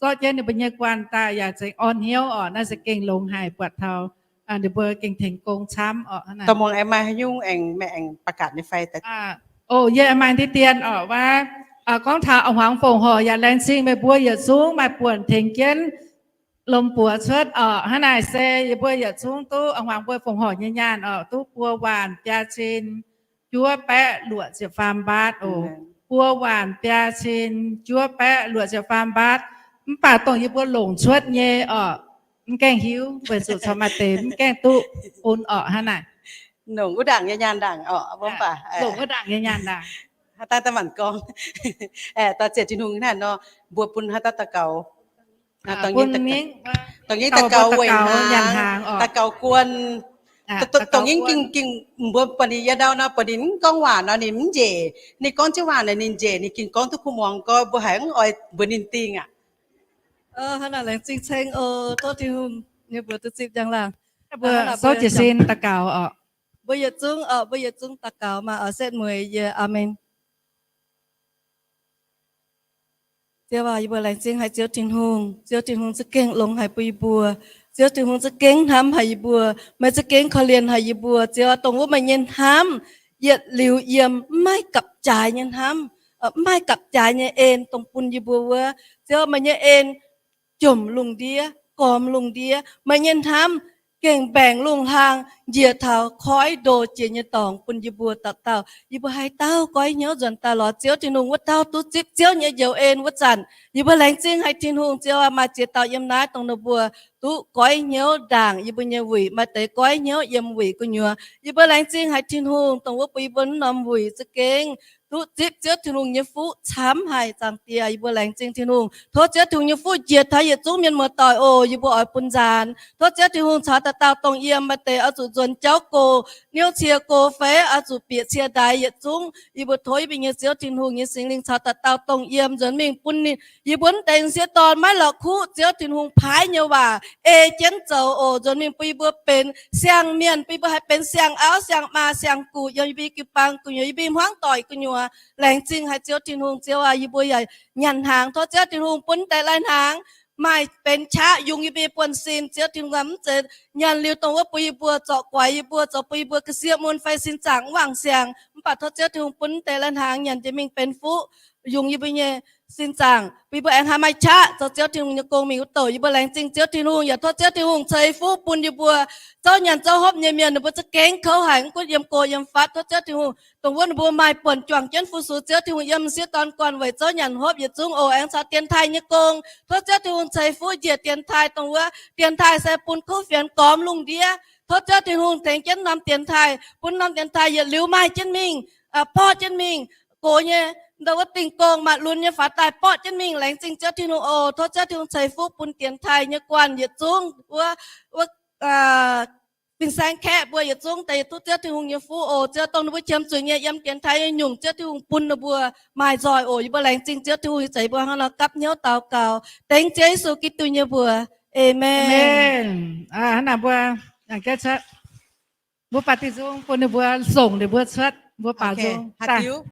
zorqv jienv ninh mbuo nyei guanh daaih yaac zengx orn hnyouv oc. Naaiv se gengh longx haic, buatc taux ninh mbuo gengh tengx gong camv oc. Da'muangx aengx maaih haaix nyungc aengx meih aengx ประกาศ nyei fai? Oc, yie maaih ndiev dien oc, wuov gorngv taux a'hmuangx fongc horc yaac laengz zingh meih mbuo yietc zungv maaih buonc tengx jienv lomh buoz cuotv oc. Hnangv naaic se yie mbuo yietc zungv duqv a'hmuangx mbuo fongc horc nyei nyaanh oc, duqv buo waanc biaa cin juov baeqv luoqc ziepc faam mbaatv oc. Buo waanc biaa cin juov baeqv luoqc ziepc faam mbaatv. Mv baac dongh yie mbuo longc cuotv nyei orqc, mv gaengh hiuv, weic zuqc corc maaih deix mv gaengh duqv bun orqc hnangv naaic. Longc wuov ndaangc nyei nyaanh ndaangc orqc, mv baac longc wuov ndaangc nyei nyaanh ndaangc. Haaix dauh daaih manc gorngv, aeqv, daaih ziec Tin-Hungh hnangv nor, mbuo bun haaix dauh daux gaux? Dongh nyei daux gaux weic hnaangx, daux gaux guon. Dongh nyei ging, ging mbuo buatc ninh yiem ndau nor, buatc ninh mv gorngv waac nor ninh mv njiec. Ninh gorngv jienv waac naaic ninh njiec, ninh ging gorngv duqv kuv muangx gorx, mbuo haiz mv oix mbuox ninh dingh aqv. Hnangv naaic laengz zingh ceng oc. Tov Tin-Hungh nyei mbuox duqv zipv njang-laangh. Mbuo souv jiez sin daux gaux oc. Mbuo yietc zungv oc, mbuo yietc zungv daux gaux maaih oix setv mueiz yie. Aamen. Ziouv aac, yie mbuo laengz zingh haic Ziouv Tin-Hungh. Ziouv Tin-Hungh za'gengh longx haic bun yie mbuo. Ziouv Tin-Hungh za'gengh hnamv haic yie mbuo. Meih za'gengh korv-lienh haic yie mbuo. Ziouv aac, dongh wuov meih nyei hnamv yietc liuz yiem, mv maaih gapv-jaaix nyei hnamv, mv maaih gapv-jaaix nyei en dongh bun yie mbuo wuov. Ziouv, meih nyei en jomc lungh ndiev, gormx lungh ndiev. Meih nyei hnamv gengh mbaengc lungh hlang, njiec taux koiv ndo jiex nyei dorngx bun yie mbuo dauh dauh. Yie mbuo haaix dauh goiv hnyouv nzuonx daaih lorz Ziouv Tin-Hungh wuov dauh duqv zipv Ziouv nyei njoux en wuov zanc, yie mbuo laengz zingh haic Tin-Hungh. Ziouv aac, maaih ziex dauh yiem naaiv dongh ninh mbuo duqv goiv hnyouv ndaangc yie mbuo nyei wuic. Maaih deix goiv hnyouv yiem wuic gu'nyuoz. Yie mbuo laengz zingh haic Tin-Hungh dongh wuov bun yie mbuo naaiv norm wuic za'gengh duqv zipv Ziouv Tin-Hungh nyei fuqv camv haic. Zaangc Diex, yie mbuo laengz zingh Tin-Hungh. Tov Ziouv Tin-Hungh nyei fuqv njiec taux yietc zungv mienh muoz-doic oc. Yie mbuo oix bun nzaanx. Tov Ziouv Tin-Hungh caux dauh dauh dongh yiem, maaih deix oix zuqc nzuonx jauv gox, niouv cie gox feix, oix zuqc bieqc cie ndaix yietc zungv. Yie mbuo tov yie mbuo nyei Ziouv Tin-Hungh nyei Singx Lingh caux dauh dauh dongh yiem nzuonx mingh bun ninh, yie mbuo mv deix m'sieqv dorn maiv lorqc kuv Ziouv Tin-Hungh paaiv nyei waac ei jienv zoux oc. Nzuonx mingh bun yie mbuo benx siang-mienh, bun yie mbuo haih benx siang-auv, siang-maa, siang-guv yiem yie mbuo jiu-baang gu'nyuoz, yie mbuo hmuangv doic gu'nyuoz. Laengz zingh haic Ziouv Tin-Hungh. Ziouv aac, yie mbuo yaac nyanc hnaangx. Tov Ziouv Tin-Hungh bun deix lai-hnaangx maaih benx qaqv yungz yie mbuo nyei buonv-sin. Ziouv Tin-Hungh mv zeiz nyanc liuz dongh wuov bun yie mbuo zorc guaix yie mbuo, zoux bun yie mbuo ga'sie mun fai sin zaangc mv wangc siangx. Mv baac tov Ziouv Tin-Hungh bun deix lai-hnaangx nyanc jiex mingh benx fuqv yungz yie mbuo nyei sin zaangc, bun yie mbuo aengx haih maaih qaqv zoux Ziouv Tin-Hungh nyei gong mingh wuov douc. Yie mbuo laengz zingh Ziouv Tin-Hungh, yaac tov Ziouv Tin-Hungh ceix fuqv bun yie mbuo zouv nyanc zouv hopv nyei mienh. Ninh mbuo za'gengh kouv haic, mv gunv yiem go yiem fatv. Tov Ziouv Tin-Hungh dongh wuov ninh mbuo maaih buonc juangc jienv fu-sux Ziouv Tin-Hungh yiem m'sieqv dorn gorn weic zouv nyanc hopv yietc zungv oc. Aengx caux dienx taaih nyei gong, tov Ziouv Tin-Hungh ceix fuqv njiec dienx taaih dongh wuov. Dienx taaih se bun kuv fienx gormx lungh ndiev. Tov Ziouv Tin-Hungh tengx jienv norm dienx taaih, bun norm dienx taaih yietc liuz maaih jienv mingh, borqv jienv mingh, gox nyei, ndau wuov dingh gong maaih lunx nyei faaux daaih borqv jienv mingh. Laengz zingh Ziouv Tin-Hungh oc. Tov Ziouv Tin-Hungh ceix fuqv bun dienx taaih nyei guanh yietc zungv wuov, wuov fin-saeng kaeqv mbuo yietc zungv deix tov Ziouv Tin-Hungh nyei fuqv oc. Ziouv, dongh ninh mbuo qiemx zuqc nyei yiem dienx taaih nyei nyungc, Ziouv Tin-Hungh bun ninh mbuo maaih nzoih oc. Yie mbuo laengz zingh Ziouv Tin-Hungh, yie zeiz mbuo hnangv nor gapv hnyouv daux gaux, dengv Ziouv Yesu Giduc nyei mbuox. Aamen. Hnangv naaic mbuo, mbuo baac diuh nzung bun ninh mbuo, songc ninh mbuo cuotv, mbuo baac nzung.